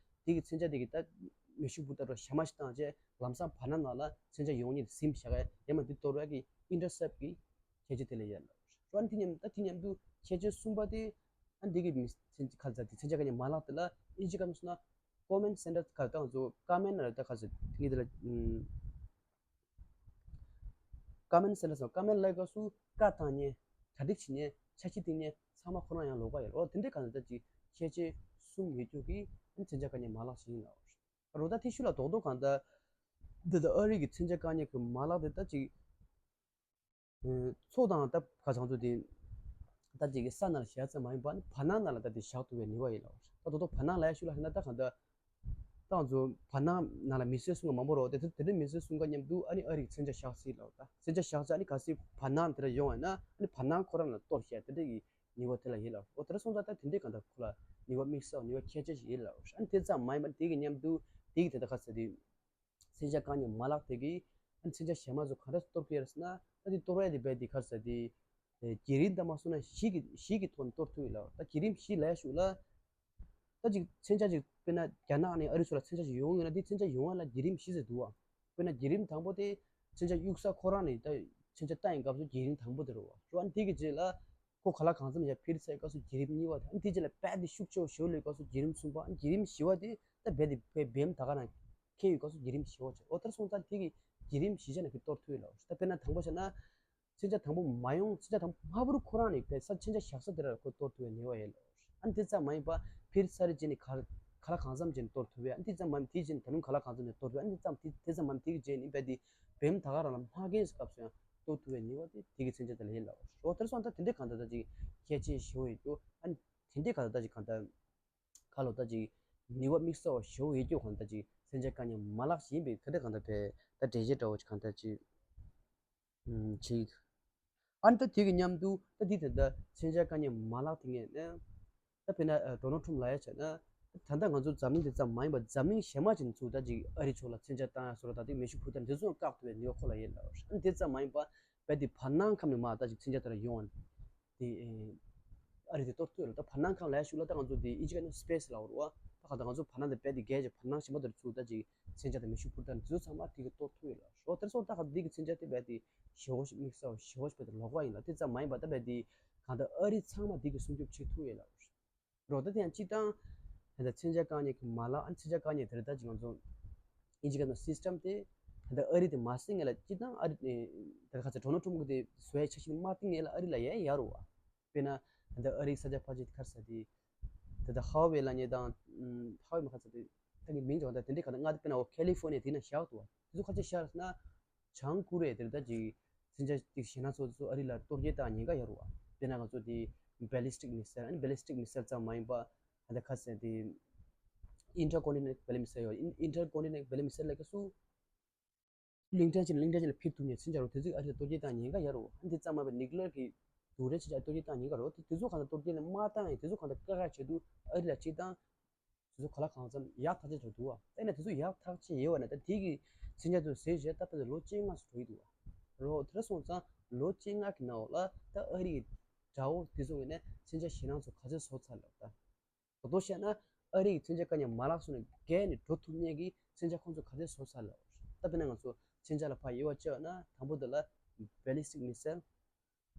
དེ་གི་མཚོན་ཆ་དེ་གི་ད་མེ་ཤུགས་འཕུར་མདའ་རོ་ཞྭ་མ་ཞིག་བཏང་རྗེས་ལམ་སང་བར་སྣང་ནང་ལ་མཚོན་ཆ་ཡོང་ཉིད་ཟིམ་བཞག་ཡ་ཡ་མ་དེ་གཏོར་བ་གི་intercept གི་ཁྱད་ཆོས་དེ་ལ་ཡོད་ལ། ཨ་ནི་དེ་མཉམ་ད་དེ་མཉམ་དུ་ཁྱད་ཆོས་གསུམ་པ་དེ་ཨ་ནི་དེ་གི་མི་མཚོན་ཆ་ག་ད་དེ་མཚོན་ཆ་དཀའ་ངལ་མ་ལག་དེ་ལ་ཨིན་ཇི་སྐད་ནང་སོང་ན་command center ག་ད་ང་ཚོ་command ལ་ད་ག་ཚོད་དེ་གི་དེ་ལ་ཨུམ། ཀ་མན་སེན་ཊར་སོགས། ཀ་མན་ལབ་སྐབས་སུ་བཀའ་བཏང་མཁན། གྲ་སྒྲིག་བྱེད་མཁན། འཆར་གཞི་བཏིང་མཁན་ཚང་མ་ཁོ་རང་ཡང་ལོགས་ཀ་ཡོད་རེད། འོ་དེ་འདྲའི་གང་ལྟར་ཅིག་ཁྱད་ཆོས་གསུམ་ཡོད་རྒྱུ་གི་མཚོན་ཆ་དཀའ་ངལ་མ་ལག་ཞིག་ཡིན་ལ། རོ་ད་ཐེ་ཤུ་ལ་རྡོག་རྡོག་གང་ལྟར་འདི་ལྟ་ཨ་རི་གི་མཚོན་ཆ་དཀའ་ངལ་གྱི་མ་ལག་དེ་ལྟ་ཅིག་མཚོ་དང་ད་ག་ཚང་ཚོ་དེ་ད་ཅིག་གི་ས་ནང་ལ་བཞག་ཙམ་མ་ཡིན་པ་ནི་བར་སྣང་ནང་ལ་ད་དེ་བཞག་ཐུབ་པའི་ནུས་པ་ཡིན་ལ། ད་རྡོག་རྡོག་བར་སྣང་ལབ་ཡ་ཤུ་ལ་ཧེ་ན་ད་གང་ལྟར། ཏང་ཚོ་བར་སྣང་ནང་ལ་མི་སེར་གསུམ་ཀ་མང་པོ་རོགས་དེ་ཚོ་དེ་འདྲའི་མི་སེར་གསུམ་ཀ་མཉམ་དུ་ཨ་ནི་ཨ་རིའི་མཚོན་ཆ་བཞག་སྲིད་ལ། ད་མཚོན་ཆ་བཞག་ཚེ་ཨ་ནི་གལ་སྲིད་བར་སྣང་དེ་འདྲ་ཡོང་བ་ན་ཨ་ནི་བར་སྣང་ཁོ་རང་ལ་གཏོར་བཤད་དེ་འདྲ་གི་ནུས་པ་དེ་ལ་ཡིན་ལ། འོ་དེ་འདྲ་སོང་ཙང་ད་དེ་འདྲའི་གང་ལྟར་ཁོ་ལ་ནུས་པ་དམིགས་བསལ་ནུས་པ་ཁྱད་ཆོས་ཤིག་ཡིན་ལ། ཨ་ནི་དེ་ཙམ་མ་ཡིན་པར་དེ་གི་མཉམ་དུ་དེ་གི་དེ་ད་ག་ཚོད་དེ་མཚོན་ཆ་དཀའ་ངལ་མ་ལག་དེ་གི་ཨ་ནི་མཚོན་ཆ་གཞན་མ་ཚོ་ག་འདྲ་གཏོར་གི་ཡོད་རེད་ཟེར་ན། ད་དེ་གཏོར་ཡ་དེ་རྦད་དེ་ག་ཚོད་དེ་བརྒྱུད་རིམ་དང་མ་སོང་ན་གཞི་གི་གཞི་གི་ཐོག་ནས་གཏོར་ཐུབ་ཡོད་ལ། ད་བརྒྱུད་རིམ་བཞི་ལབ་ཡ་ཤུ་ལ། ད་ཅིག་མཚོན་ཆ་ཅིག་དཔེར་ན་རྒྱ་ནག་ནས་ཨ་རི་ཚོ་ལ་མཚོན་ཆ་ཅིག་ཡོང་ཡོད་ན་དེ་མཚོན་ཆ་ཡོང་བ་ལ་བརྒྱུད་རིམ་བཞི་ཟེར་འདུག་བ། དཔེར་ན་བརྒྱུད་རིམ་དང་པོ་དེ་མཚོན་ཆ་གཡུག་ས་ཁོ་རང་ནས་ད་མཚོན་ཆ་བཏང་ཡིན་སྐབས་སུ་བརྒྱུད་རིམ་དང་པོ་དེ་རེད་བ། རེད་བ། ཨ་ནི་དེ་གི་རྗེས་ལ་ཁོ་ག་ལ་གང་འཚམ་ཡར་འཕུར་ཚར་སྐབས་སུ་བརྒྱུད་རིམ་གཉིས་པ་དང་། ཨ་ནི་དེ་རྗེས་ལ་རྦད་དེ་ཤུགས་ཆེ་བ་ཞེ་པོ་སླེབས་སྐབས་སུ་བརྒྱུད་རིམ་གསུམ་པ། ཨ་ནི་བརྒྱུད་རིམ་བཞི་པ་དེ་ད་རྦད་དེ་བེམ་ད་ག་ནང་འཁེལ་ཡོད་སྐབས་སུ་བརྒྱུད་རིམ་བཞི་པ་བྱས། འོ་དེར་སོང་ཙང་དེ་གི་བརྒྱུད་རིམ་བཞི་ཆ་ནས་ཕར་གཏོར་ཐུབ་ཡོད་ལ། ད་དཔེར་ན་དང་པོ་བྱས་ན། མཚོན་ཆ་དང་པོ་མ་ཡོང་། མཚོན་ཆ་དང་པོ་མ་འཕུར་ཁོ་རང་ནས་ཕར་ས་མཚོན་ཆ་བཞག་ས་དེ་ར་ཁོ་གཏོར་ཐུབ་པའི་ནུས་པ་ཡོད་ལ། ཨ་ནི་དེ་ཙམ་མ་ཡིན་པ་འཕུར་ཚར་རྗེས་ནས་ག་ག་ལ་གང་འཚམ་བྱས་ནས་གཏོར་ཐུབ་པའི། ཨ་ནི་དེ་ཙམ་མ་ཡིན་དེ་རྗེས་ནས་ད་རུང་ག་ལ་གང་འཚམ་བྱས་ནས་གཏོར་ཐུབ་པའི། ཨ་ནི་དེ་ཙམ་དེ་དེ་ཙམ་མ་ཡིན་དེ་གི་རྗེས་ནས་རྦད་དེ་བེམ་ད་ག་རང་ལ་མ་འཁེལ་སྐབས་སུ་ཡང་གཏོར་ཐུབ་པའི་ནུས་པ་དེ་དེ་གི་མཚོན་ཆ་དེ་ལ་ཡོད་ལ། འོ་དེར་སོང་ཙང་ད་དེ་འདྲའི་གང་ལྟར་ད་ཅིག་ཁྱད་ཆོས་ཞེ་པོ་ཡོད་རྒྱུ། ཨ་ནི་དེ་འདྲའི་གང་ལྟར་ད་ཅིག་གང་ལྟར་ཁ་ལོ་ད་ཅིག་ནུས་པ་དམིགས་བསལ་བ་ཞེ་པོ་ཡོད་རྒྱུ་གང་ལྟར་ཅིག་མཚོན་ཆ་དཀའ་ངལ་མ་ལག་ཞིག་ཡིན་པའི་ག་འདྲ་གང་ལྟར་བས་ད་འགྲེལ་བཤད་འདྲ་བོ་ཅིག་གང་ལྟར་ཅིག་ཨུམ། ཅིག་ཨ་ནི་ད་དེ་གི་མཉམ་དུ་ད་འདི་ད་ལྟ་མཚོན་ཆ་དཀའ་ངལ་མ་ལག་དེ་ངས་ནས་ད་དཔེར་ན་ཨ་ཌོ་ནལ་ཊམ་ལབ་ཡ་བྱས་ན། ད་ལྟ་ང་ཚོ་འཛམ་གླིང་འདི་ཙམ་མ་ཡིན་པར་འཛམ་གླིང་གཞན་མ་ཅིག་ནས་ཚུར་ད་ཅིག་ཨ་རི་ཕྱོགས་ལ་མཚོན་ཆ་བཏང་ཡ་བཟོ་འདྲ་ད་དེ་མེ་ཤུགས་འཕུར་མདའ་འདི་ཚོ་བཀག་ཐུབ་པའི་ནུས་པ་ཁོ་ལ་ཡོད་ལ། ཨ་ནི་འདི་ཙམ་མ་ཡིན་པར་རྦད་དེ་བར་སྣང་ཁམས་ནས་མར་ད་ཅིག་མཚོན་ཆ་དེ་འདྲ་ཡོང་བ་དེ་ཨ་རི་དེ་གཏོར་ཐུབ་ཡོད་ལ། ད་བར་སྣང་ཁམས་ལབ་ཡ་ཤུ་ལ་ད་ང་ཚོ་དེ་ཨིན་ཇི་སྐད་ནང་སི་པེ་སི་ལབ་རེད་བ། ད་གང་ལྟར་ང་ཚོ་བར་སྣང་དེ་རྦད་དེ་བརྒལ་བྱས་བར་སྣང་གཞན་པ་དེར་ཚུར་ད་ཅིག་མཚོན་ཆ་དང་མེ་ཤུགས་འཕུར་མདའ་འདི་ཚོ་ཚང་མ་དེ་གིས་གཏོར་ཐུབ་ཡོད་ལ། རོ་དེར་སོང་ད་ག་འདི་གི་མཚོན་ཆ་དེ་རྦད་དེ་ཞེ་པོ་ཞིག་དམིགས་བསལ་བ་ཞེ་པོ་ཞིག་རྦད་དེ་ལོགས་ཀ་ཡིན་ལ། དེ་ཙམ་མ་ཡིན་པ་ད་རྦད་དེ་གང་ལྟར་ཨ་རི་ཚང་མ་འདི་གིས་སྲུང་སྐྱོབ་བྱེད་ཐུབ་ཡོད་ལ། རོ་ད་དེ་ཡང་སྤྱིར་བཏང་ད་ལྟ་མཚོན་ཆ་བཀག་ཉར་གྱི་མ་ལག་ཨ་མཚོན་ཆ་བཀག་ཉར་དེ་རེད། ད་ཅིག་ང་ཚོ་ཨིན་ཇི་སྐད་ནང་སིས་ཊམ་དེ་ད་ལྟ་ཨ་རི་དེ་མ་ཟིན་ངེས་ལ་སྤྱིར་བཏང་ཨ་རི་ད་ཁ་ཚ་ཌོ་ནལ་ཊམ་གི་དེ་བཟོ་ཡ་འཆར་གཞི་མ་བཏིང་ངེས་ལ་ཨ་རི་ལ་ཡ་ཡ་རུ་བ། དཔེར་ན་ད་ལྟ་ཨ་རིའི་ས་ཆ་ཕལ་ཆེར་ག་རེ་ཟེར་དེ། ད་ལྟ་ཧ་ཝེ་ལབ་མཁན་དང་ཧ་ཝེ་མ་ག་ཚོད་དེ་ད་ངའི་མིང་ཅིག་ད་དེ་འདྲའི་ག་ད་ང་དཔེར་ན་འོ་ཁ་ལི་ཧྥོ་ནི་ཡ་དེ་ན་བཞག་འདུག་བ། དེ་ཚོ་ག་ཚོད་བཞག་ཟེར་ན། བྱང་ཀོ་རི་ཡ་དེར་ད་ཅིག་མཚོན་ཆ་ཅིག་ཞེད་སྣང་ཚོ་ཚོ་ཨ་རི་ལ་གཏོར་སྐྱོན་བཏང་ཉེན་ཁ་ཡོད་རེད་བ། དཔེར་ན་ང་ཚོ་དེ་ballistic missile ཨ་ནི་ballistic missile ཙམ་མ་ཡིན་པ་ད་ལྟ་ག་ཟེར་དེ་intercontinental ballistic missile ཡོད། intercontinental ballistic missile ལབ་སྐབས་སུ། གླིང་ཕྲན་གཅིག་ནས་གླིང་ཕྲན་གཅིག་ལ་ཕེབས་ཐུབ་མཁན་མཚོན་ཆ་རུ་དེ་ཚོས་ཨ་རི་ལ་གཏོར་སྐྱོན་བཏང་ཉེན་ཁ་ཡོད་རེད་བ། འདི་ཙམ་མ་བའི་ནིའུ་ཀི་ལི་ཡར་གྱི་རྡུལ་ཕྲན་མཚོན་ཆ་གཏོར་སྐྱོན་བཏང་ཉེན་ཁ་རེད་བ། དེ་ཚོ་གང་ལ་གཏོར་སྐྱོན་ནས་མ་བཏང་ཡང་དེ་ཚོ་གང་ལ་དཀའ་ཁག་བྱེད་དུས་ཨ་རི་ལ་སྤྱིར་བཏང་དེ་ཚོ་ག་ལ་གང་འཚམ་ཡག་ཐག་ཆོད་དུ་འདུག་བ། ཨེ་ན་དེ་ཚོ་ཡག་ཐག་ཆོད་ཡོད་བ་ན་ད་དེ་གི་མཚོན་ཆ་ཚོ་ཟས་བཞག་ད་ཕན་ཚུན་ལོ་བཅོ་ལྔ་ཙམ་འགྲོ་ཡི་འདུག་བ། རོ་དེ་འདྲ་སོང་ཙང་ལོ་བཅོ་ལྔ་གི་ནང་ལ་ད་ཨ་རི་གི་དགྲ་བོ་དེ་ཚོ་ངོས་ནས་མཚོན་ཆ་ཞེད་སྣང་ཚོ་ག་ཚོད་བཟོ་ཚར་ལབ་ད། རྡོག་རྡོག་བཤད་ན་ཨ་རི་ཡི་མཚོན་ཆ་དཀའ་ཉེན་མ་ལག་སོགས་ནས་བརྒལ་ནས་འགྲོ་ཐུབ་མཁན་གྱི་མཚོན་ཆ་ཁོང་ཚོ་ག་ཚད་བཟོ་ཚར་ལ། ད་དཔེར་ན་ང་ཚོ་མཚོན་ཆ་ལ་ཕར་དབྱེ་བ་བཅད་ན་དང་པོ་དེ་ལ་ballistic missile,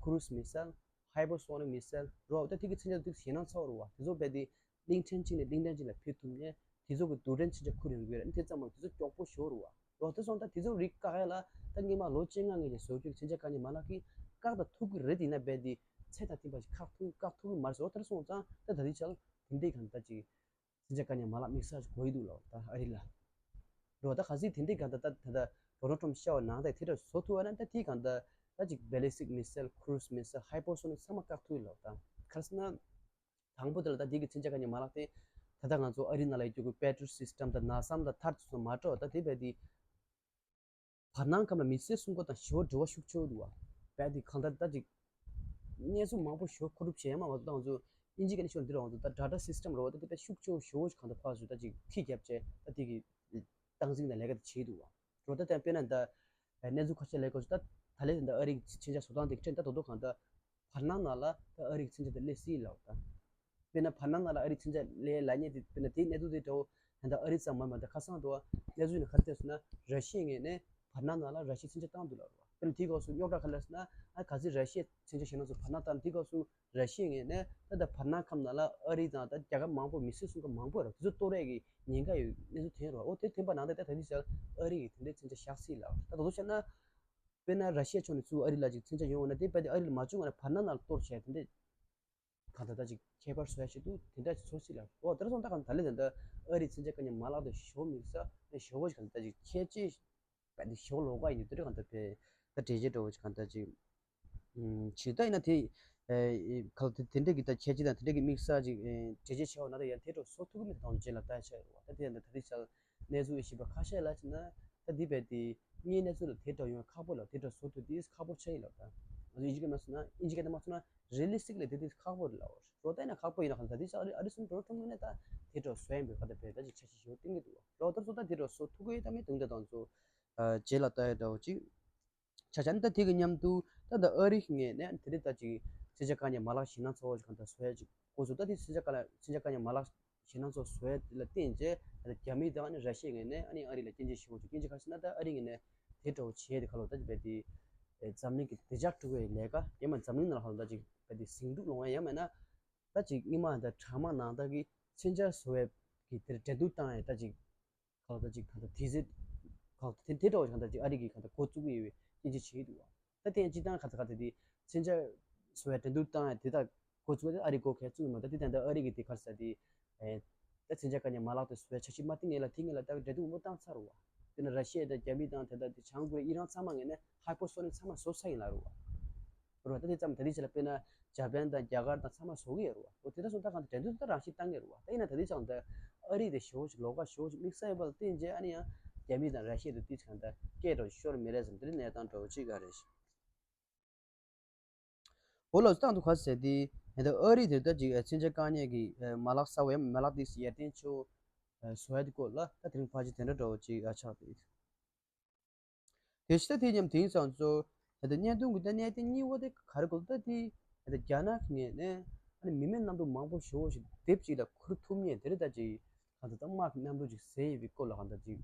cruise missile, hypersonic missile རོ། ད་དེ་གི་མཚོན་ཆ་དེ་ཞེད་སྣང་ཚ་བོ་རུ་བ་དེ་ཚོ་རྦད་དེ་གླིང་ཕྲན་གཅིག་ནས་གླིང་ཕྲན་གཅིག་ལ་ཕེབས་ཐུབ་མཁན། དེ་ཚོ་གི་རྡུལ་ཕྲན་མཚོན་ཆ་ཁུར་ཡོང་གི་ཡོད་རེད། དེ་ཙམ་མ་དེ་ཚོ་མགྱོགས་པོ་ཤོར་བ། འོ་དེ་སོང་ད་དེ་ཚོ་རིགས་བཀག་ཡ་ལ་ད་སྔོན་མ་ལོ་བཅོ་ལྔ་སྔོན་ནས་བཟོ་རྒྱུ་གི་མཚོན་ཆ་བཀག་ཉར་མ་ལག་གིས་བཀག་ད་ཐུབ་ཀྱི་རེད། དེ་ཡིན་ན་རྦད་དེ་ཚད་དང་མཐུན་པ་ཞིག་བཀག་ཐུབ་བཀག་ཐུབ་ཀྱི་མ་རེད་ཟེར། འོ་དེ་སོང་ཙང་ད་ད་ལྟའི་ཆར་དེ་འདྲའི་གང་ད་ཅིག་མཚོན་ཆ་བཀག་ཉར་མ་ལག་དམིགས་བསལ་ཞིག་དགོས་ཀྱི་འདུག་ལབ་ད་ཨ་རི་ལ། འགྲོ་ད་ག་ཚིག་དེ་འདྲའི་གང་ད་ད་ད་ད་ཌོ་ནལ་ཊམ་ཕི་བཤད་པ་ནང་ད་དེ་འདྲ་བཟོ་ཐུབ་པ་ན་ད་དེ་གང་ད་ད་ཅིག་བེ་ལི་སི་ཊིག་མི་སེལ་ཁུ་རུ་སི་མི་སེལ་ཧའི་པར་སོ་ནིག་ཚང་མ་བཀག་ཐུབ་ཀྱི་ལབ་ད། ག་རེ་ཟེར་ན། དང་པོ་དེ་ལ་ད་འདི་གི་མཚོན་ཆ་བཀག་ཉར་མ་ལག་དེ་ད་ལྟ་ང་ཚོ་ཨ་རི་ནང་ལ་ཡོད་རྒྱུ་གི་བེ་ཊི་རི་སི་སི་ཊམ་དང་ན་ཚ་དང་ཐར་དེ་ཚོ་མ་འདྲ་བ། ད་དེ་རྦད་དེ་བར་སྣང་ཁམས་ལ་མི་ཚེ་སྲུང་སྐོར་དང་ཞི་བ་འབྲེལ་བ་ཤུགས་ཆེ་བོ་འདུག་བ། རྦད་དེ་གང་ལྟར་ད་ཅིག་གནས་ཚུལ་མང་པོ་ཞིག་མཁོ་སྒྲུབ་བྱས་ཡ་མ་གཏོགས་ད་ང་ཚོ་དབྱིན་ཇི་སྐད་ནས་ཤོད་འདི་རུ་ང་ཚོ་ད་ཌ་ཊ་སི་སི་ཊམ་རེད་བ། ད་དེ་དཔེ་ཤུགས་ཆེ་བོ་ཞེ་བོ་ཞིག་གང་ལྟར་ཕར་ཚུར་ད་ཅིག་ཁྲིད་བརྒྱབ་བྱས་ད་དེ་གི་སྟངས་འཛིན་དང་ལས་ཀ་དེ་བྱས་འདུག་བ། འགྲོ་ད་ལྟ་དཔེར་ན་ད་གནས་ཚུལ་ཁ་ཤས་ལས་ཀ་ཞིག་ད་ད་ལས་ད་ཨ་རིའི་མཚོན་ཆ་བཟོ་སྟངས་དེ་ཁྲིད་ད་དོ་དོ་གང་ལྟར། བར་སྣང་ནང་ལ་ད་ཨ་རིའི་མཚོན་ཆ་དེ་སླེབས་སྲིད་ལབ་ད། དཔེར་ན་བར་སྣང་ནང་ལ་ཨ་རིའི་མཚོན་ཆ་སླེབས་ལབ་མཁན་དེ་དཔེར་ན་དེའི་གནས་ཚུལ་དེ་འདྲ་བོ་ད་ལྟ་ཨ་རི་ཙམ་མ་ཡིན་པ་ད་ཁ་སང་དུ་བ་གནས་ཚུལ་ནི་ག་རེ་བལྟས་སོང་ན་ར་ཤི་ཡའི་ངོས་ནས་བར་སྣང་ནང་ལ་ར་ཤི་ཡའི་མཚོན་ཆ་བཏང་འདུག་ལབ་རེད་བ། དཔེར་ན་དེའི་སྐབས་སུ་རྙོག་དྲ་ག་རེ་སླེབས་སོང་ན་ཨ་ག་ཚོད་ར་ཤི་ཡའི་མཚོན་ཆ་ཞེད་སྣང་ཚོ་བར་སྣང་བཏང་དེའི་སྐབས་སུ་ར་ཤི་ཡའི་ངོས་ནས་ད་ལྟ་བར་སྣང་ཁམས་ནང་ལ་ཨ་རི་དང་ད་རྒྱལ་ཁབ་མང་པོ་མི་སེར་སྲུང་སྐར་མང་པོ་ཡོད་རེད་བ། དེ་ཚོ་གཏོར་ཡས་ཀྱི་ཉེན་ཁ་ཡོད་གནས་ཚུལ་ཐོན་ཡོད་རེད་བ། འོ་དེ་ཐོན་པ་ནང་ལ་ད་ད་ལྟའི་ཆར་ཨ་རི་ཡིས་དེ་འདྲའི་མཚོན་ཆ་བཞག་སྲིད་ལབ་རེད། ད་དོ་དོ་བྱས་ན། དཔེར་ན་ར་ཤི་ཡ་ཕྱོགས་ནས་ཚུར་ཨ་རི་ལ་ཅིག་མཚོན་ཆ་ཡོང་བ་ན་དེ་རྦད་དེ་ཨ་རི་ལ་མ་བྱུང་བ་ན་བར་སྣང་ནང་ལ་གཏོར་བྱས་དེ་འདྲས་གང་ལྟར་ད་ཅིག་ཁྱད་པར་བཟོ་ཡ་ཞིག་འདུག་དེ་འདྲ་ཞིག་བཟོ་སྲིད་ལ། འོ་དེར་སོང་ད་གང་ད་ལས་ད་ལྟ་ཨ་རིའི་མཚོན་ཆ་བཀག་ཉར་མ་ལག་དེ་ཞེ་པོ་དམིགས་བསལ་ཞེ་པོ་ཞིག་གང་ལྟར་ད་ཅིག་ཁྱད་ཆོས་རྦད་དེ་ཞེ་པོ་ལོགས་ཀ་ཡིན་དུས་དེ་འདྲ་གང་ལྟར་བས་ད་འགྲེལ་བཤད་འདྲ་བོ་ཞིག་གང་ལྟར་ཅིག་ཨུམ། ཇི་ལྟར་ཡིན་ན་དེ། ཨེ་ག་ལ་དེ་དེ་འདྲས་ཀྱི་ད་ཁྱད་ཆོས་དང་དེ་འདྲས་ཀྱི་དམིགས་བསལ་ཅིག་ཨེ་འགྲེལ་བཤད་བྱས་པ་ན་ད་ཡང་དེ་འདྲ་བཟོ་ཐུབ་ཀྱི་མེད་དང་རྗེས་ལ་ལྟ་ཡ་ཆགས་ཡོད་རེད་བ། ད་དེ་ཡང་ད་ད་ལྟའི་ཆར་གནས་ཚུལ་ཞིབ་པ་ཁ་ཤས་ལ་བྱས་ན་ད་འདི་རྦད་དེ་དངོས་གནས་ཚུལ་ལ་དེ་འདྲ་ཡོང་ཁག་པོ་ལ་དེ་འདྲ་བཟོ་ཐུབ་དེ་ཁག་པོ་ཆགས་ཡིན་ལབ་ད། ང་ཚོ་ཨིན་ཇི་སྐད་མ་སོང་ན་ཨིན་ཇི་སྐད་དུ་མ་སོང་ན་རི་ལི་སི་ཊིག་ལ་དེ་དེ་ཁག་པོ་རེད་ལབ་རེད་བ། ད་ཡིན་ན་ཁག་པོ་ཡིན་ན་གང་ད་ད་ལྟའི་ཆར་ཨ་རི་སུམ་འགྲོ་ཁྲོམ་ངོས་ནས་ད་དེ་འདྲ་བཟོ་ཡ་མེད་ག་ད་བས་ད་ཅིག་འཆར་གཞི་ཞིག་ཡོད་བསྟན་གྱི་འདུག་བ། ལོ་ལྟར་ཚོ་ད་དེ་འདྲ་བཟོ་ཐུབ་ཀྱི་ཡོད་ད་མེད་དུང་ད་དང་ཚོ། རྗེས་ལ་ལྟ་ཡ་འདྲ་བོ་ཅིག་ཆ་བཞག་ན་ད་དེ་གི་མཉམ་དུ་ད་ད་ཨ་རི་ངོས་ནས་དེ་རིང་ད་ཅིག་མཚོན་ཆ་བཀག་ཉར་མ་ལག་ཞེད་སྣང་ཚ་བོ་ཞིག་གང་ལྟར་བཟོ་ཡ་ཅིག་དགོས་སུ་ད་དེ་མཚོན་ཆ་བཀག་ལ་མཚོན་ཆ་བཀག་ཉར་མ་ལག་ཞེད་སྣང་ཚ་བོ་བཟོ་ཡ་དེ་ལ་བརྟེན་བྱས་ད་རྒྱ་མི་དང་ཨ་ནི་ར་ཤི་ཡའི་ངོས་ནས་ཨ་ནི་ཨ་རི་ལ་སྐྱོན་བརྗོད་ཞུ་བ་ཅིག་སྐྱོན་བརྗོད་ག་རེ་ཟེར་ན་ད་ཨ་རི་ངོས་ནས་དེ་འདྲ་བོ་བྱས་ཏེ་ཁ་ལོ་ད་ཅིག་རྦད་དེ་འཛམ་གླིང་གི་བདེ་འཇགས་སྒྲུབ་པའི་ལས་ཀ་ཡང་མ་འཛམ་གླིང་ནང་ལ་ཁ་ལོ་ད་ཅིག་རྦད་དེ་ཟིང་འཁྲུག་སློང་ཡ་ཡང་མེད་ན་ད་ཅིག་སྔོན་མ་ད་དྲག་དམག་ནང་ལྟར་གྱི་མཚོན་ཆ་བཟོ་བའི་གི་དེར་འགྲན་བསྡུར་བཏང་ཡ་ད་ཅིག་ཁ་ལོ་ད་ཅིག་གང་ལྟར་དེ་ཟེར། ཁ་ལོ་དེ་དེ་འདྲ་བ་ཞིག་གང་ལྟར་ཅིག་ཨ་རི་གིས་གང་ལྟར་འགོ་བཙུགས་ཀྱི་ཡོད་པའི་སྐྱོན་བརྗོད་བྱེད་ཀྱི་འདུག་བ། ད་དེ་ཡང་སྤྱི་བཏང་གང་ལྟར་གང་ལྟར་དེ་མཚོན་ཆ་བཟོ་བའི་འགྲན་བསྡུར་བཏང་ཡ་དེ་དག་འགོ་བཙུགས་པ་དེ་ཨ་རི་འགོ་ཁ་བཙུགས་ཡོད་མ་རེད། ད་དེ་ད་ལྟ་ཨ་རི་གིས་དེ་ག་རེ་ཟེར་དེ། ཨེ། ད་མཚོན་ཆ་བཀག་ཉར་མ་ལག་དེ་བཟོ་བའི་འཆར་གཞི་མ་བཏིང་ངེས་ལ་དེ་ངེས་ལ་ད་གི་འགྲན་བསྡུར་མང་པོ་བཏང་ཚར་བ། དེ་ནས་ར་ཤི་ཡ་དང་རྒྱ་མི་དང་དེ་དག་དེ་བྱང་ཀོ་རི་ཡ་ཨི་རན་ཚང་མ་ངོས་ནས་ཧའི་པར་སོ་ནིག་ཚང་མ་བཟོ་ཚར་ཡིན་ལབ་རེད་བ། རེད་བ། ད་དེ་ཙམ་ད་དེ་ཆ་ལ་དཔེར་ན་འཇར་པན་དང་རྒྱ་གར་དང་ཚང་མ་བཟོ་གི་ཡོད་རེད་བ། འོ་དེ་འདྲ་སོང་ད་གང་ལྟར་འགྲན་བསྡུར་ད་རང་བཞིན་བཏང་གི་རེད་བ། ད་ཡིན་ན་ད་དེ་ཙམ་ད་ཨ་རི་དེ་ཞེ་པོ་ཅིག་ལོགས་ཀ་ཞེ་པོ་ཅིག་དམིགས་བསལ་ཡོད་པ་ལ་བརྟེན་བྱས་ཨ་ནི་ཡང་རྒྱ་མི་དང་ར་ཤི་ཡ་དེ་དུས་ཚོད་གང་ལྟར་སྐད་འགྲོ་ཤོར་མི་རེད་བསམ་དེ་འདྲའི་གནས་སྟངས་འདྲ་བོ་ཅིག་ཨ་རེད། འོ་ལགས་སོ། ད་དུང་ག་རེ་ཟེར་དེ་ད་ཨ་རི་དེ་ད་ཅིག་མཚོན་ཆ་བཀག་ཉར་གྱི་མ་ལག་གསར་བ་ཡང་མ་ལག་དེ་ཡར་ཐོན་ཆེ་བོ་བཟོ་ཡ་དེ་སྐོར་ལ་ད་དེ་རིང་ཕལ་ཆེར་དེ་འདྲ་འདྲ་བོ་ཅིག་ཆགས་འདུག་དེ་བཞིན་ད་དེ་མཉམ་དེང་སང་ཚོ་ད་ལྟ་བརྙན་ཐུང་གི་ད་གནད་དོན་གཉིས་པ་དེ་ག་རེ་གོ་ད་དེ་ད་ལྟ་རྒྱ་ནག་གི་ངོས་ནས་ཨ་ནི་མི་མེད་གནམ་གྲུ་མང་པོ་ཞེ་པོ་ཞིག་སྡེབ་གཅིག་ལ་ཁུར་ཐུབ་མཁན་དེ་རེད། ད་ཅིག་གང་ལྟར་ད་དམག་གི་གནམ་གྲུ་ཅིག་བཟོས་ཡོད་པའི་སྐོར་ལ་གང་ལྟར་ཅིག་